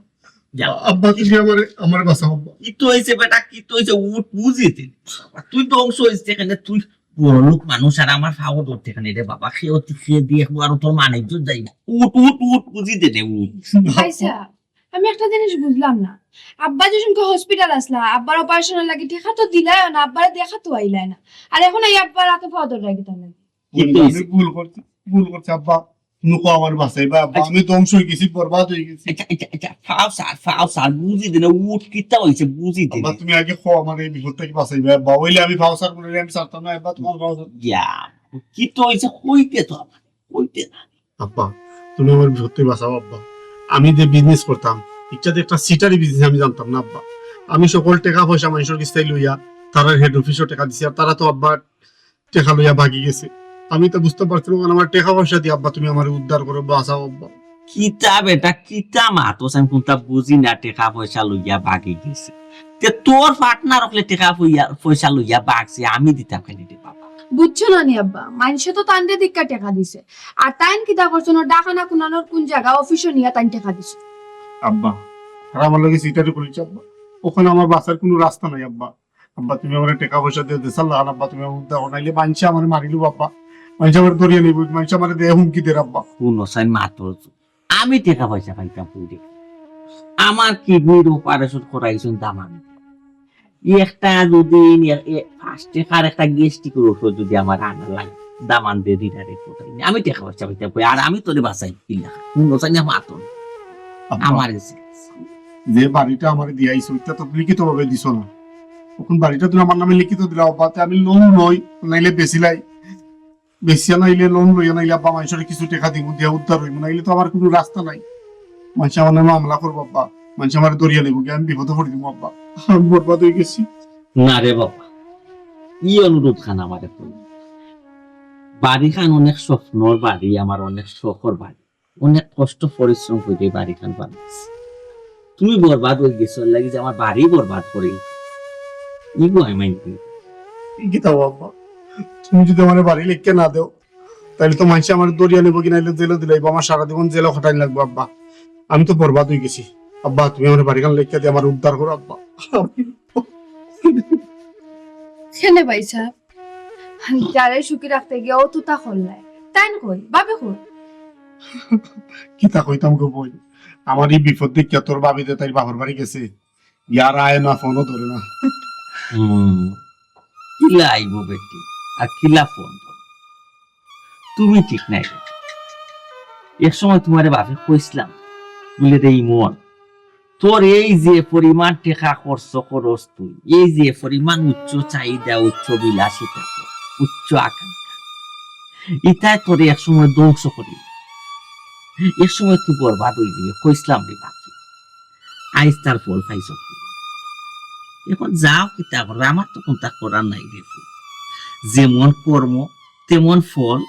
যা। আব্বা, তুমি আমারে আমারে বাঁচাও আব্বা। কি তো হইছে বেটা, কি তো হইছে? উঠ, বুঝি দে। তুই ধ্বংস হইস এখানে, তুই বড় লোক মানুষ, আর আমার ফাও ধরতে এখানে রে বাবা। খেয়ে তুই খেয়ে দিয়ে একবার তোর মানে ইজ্জত যাই না। উঠ, উঠ, উঠ, বুঝি দে রে, উঠ। ভাইসা, আমি একটা জিনিস বুঝলাম না। আব্বা যে সময় হসপিটাল আসলা, আব্বার অপারেশনের লাগি টেকা তো দিলায় না, আব্বারে দেখা তো আইলায় না। আর এখন এই আব্বার আতো পাও ধরে রাখি তার লাগি। কি আমি তো হইছে? ভুল করছি, ভুল করছি আব্বা। নুকো আমার বাঁচাইবা আব্বা, আমি ধ্বংস হয়ে গেছি, বরবাদ হয়ে গেছি। আচ্ছা, আচ্ছা, আচ্ছা, ফাও স্যার, ফাও স্যার, বুঝি দে না, উঠ, কিতা হইছে, বুঝি দে আব্বা, না। তুমি আগে কও আমার এই বিপদ থেকে বাঁচাইবা আব্বা, ওইলে আমি ফাও স্যার বলে আমি ছাড়তাম না আব্বা, তোমার ফাও স্যার। ইয়া, কি তো হইছে, কইতে তো আমার, কইতে না। আব্বা, তুমি আমার বিপদ থেকে বাঁচাও আব্বা। আমি যে বিজনেস করতাম, ইচ্ছাতে একটা সিটারি বিজনেস আমি জানতাম না আব্বা। আমি সকল টেকা পয়সা মানুষের কাছ থেকে লইয়া তারার হেড অফিসও টেকা দিছি, আর তারা তো আব্বা টেকা লইয়া ভাগি গেছে। আমি তো বুঝতে পারছি না, আমার টেকা পয়সা দিয়ে আব্বা তুমি আমার উদ্ধার করো, বাঁচাও আব্বা। কিতা বেটা, কিতা মাতস, আমি কোনটা বুঝি না, টেকা পয়সা লইয়া ভাগি গেছে। তে তোর পার্টনার হকলে টেকা পইয়া-, পয়সা লইয়া ভাগছে, আমি দিতাম কেনে রে বাবা? বুঝছো না নি আব্বা, মানুষে তো তানরে দিক্কা টেকা দিছে। আর তাইন কিতা করছইন, ও ডাকানা কুনানোর কোন জায়গা অফিসও নিয়া তাইন টেকা দিছে। আব্বা, আর আমার লগে সিটারি করেছে আব্বা, ওখানে আমার বাঁচার কোনো রাস্তা নাই আব্বা। আব্বা, তুমি আমার টেকা পয়সা দিয়ে দেশাল লাগান আব্বা, তুমি আমার উদ্ধার করো, নাইলে মানুষে আমার মারিলু আব্বা, মানুষে আমার ধরিয়ে নিব, মানুষে আমার দেহ হুমকি দের আব্বা। কোন সাইন মাতস, আমি টেকা পয়সা পাইতাম কই রে? আমার কিডনির অপারেশন করাইছইন দামান্দে। একটা যদি এ-, এ-, পাঁচ টেকার একটা গ্যাস্ট্রিকের ওষুধ যদি আমার আনা লাগে, দামান্দে দিনারে কোথায় নেই? আমি টেকা পয়সা পাইতাম কই? আর আমি তোরে বাঁচাই কিলা? কোন সাইন মাতস? আব্বা, আমার এসে যে বাড়িটা আমার দিয়াইছো, ওইটা তো লিখিত ভাবে দিছো না। এখন বাড়িটা তুমি আমার নামে লিখিত দিলা আব্বা, তে আমি লোন লই, নাইলে বেচিলাই, বেচিয়া নাইলে লোন লইয়া নাইলে আব্বা মানুষের কিছু টেকা দিব, দিয়া উদ্ধার হইব, নাইলে তো আমার কোনো রাস্তা নাই। মানুষে আমার নামে মামলা করবো আব্বা, মানুষে আমার ধরিয়া নিব, আমি বিপদে পড়ে দিব আব্বা, আমি বরবাদ হয়ে গেছি। না রে বাবা, ই অনুরোধ খান আমার এখন। বাড়িখান অনেক স্বপ্নর বাড়ি, আমার অনেক শখর বাড়ি, অনেক কষ্ট পরিশ্রম করে বাড়িখান বানাইছি। তুমি বরবাদ হয়ে গেছো, লাগি যে আমার বাড়ি বরবাদ করে, ইগো আমি মাইন্ড করি। কি তাও আব্বা, তুমি যদি আমার বাড়ি লিখে না দেও, তাহলে তো মানুষে আমার ধরিয়া নেবো কি, নাইলে জেলও দিলাইবো, আমার সারা জীবন জেলও খাটাই লাগবো আব্বা। আমি তো বরবাদ হয়ে গেছি আব্বা, তুমি আমার বাড়িখান লিখে দিয়ে আমার উদ্ধার করো আব্বা। কেনে ভাইসা, যারে সুখী রাখতে গিয়া ও তুতা করলায়। তাইন কই, ভাবি কই? কিতা কইতাম গো বই, আমার এই বিপদ দেখিয়া তোর ভাবি যে তাই বাপর বাড়ি গেছে, ইয়ার আয় না, ফোনও ধরে না। হুম, কিলা আইব বেটি, আর কিলা ফোন ধরো? তুমি ঠিক নাই বেটি। এক সময় তোমারে বাপে কইছিলাম, বুলে রে ইমন, তোর এই যে পরিমাণ টেকা খরচ করস তুই, এই যে পরিমাণ উচ্চ চাহিদা, উচ্চ বিলাসিতা, উচ্চ আকাঙ্ক্ষা, ইতায় তোরে এক সময় ধ্বংস করি, এক সময় তুই বরবাদ হয়ে যাবে। কইছিলাম রে বাপে, আইজ তার ফল পাইছ। এখন যাও কিতা করবে, আমার তো কোনটা করার নাই রে। যেমন কর্ম তেমন ফল।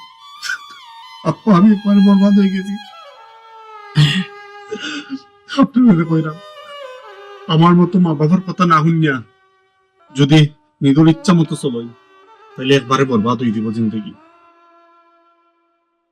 আপা, আমি একবারে বরবাদ অই গেছি। আপনারে কইরাম, আমার মতো মা বাবার কথা না হুনিয়া যদি নিজর ইচ্ছা মতো চলই, তাইলে একবারে বরবাদ অই যিবো জিন্দেগি।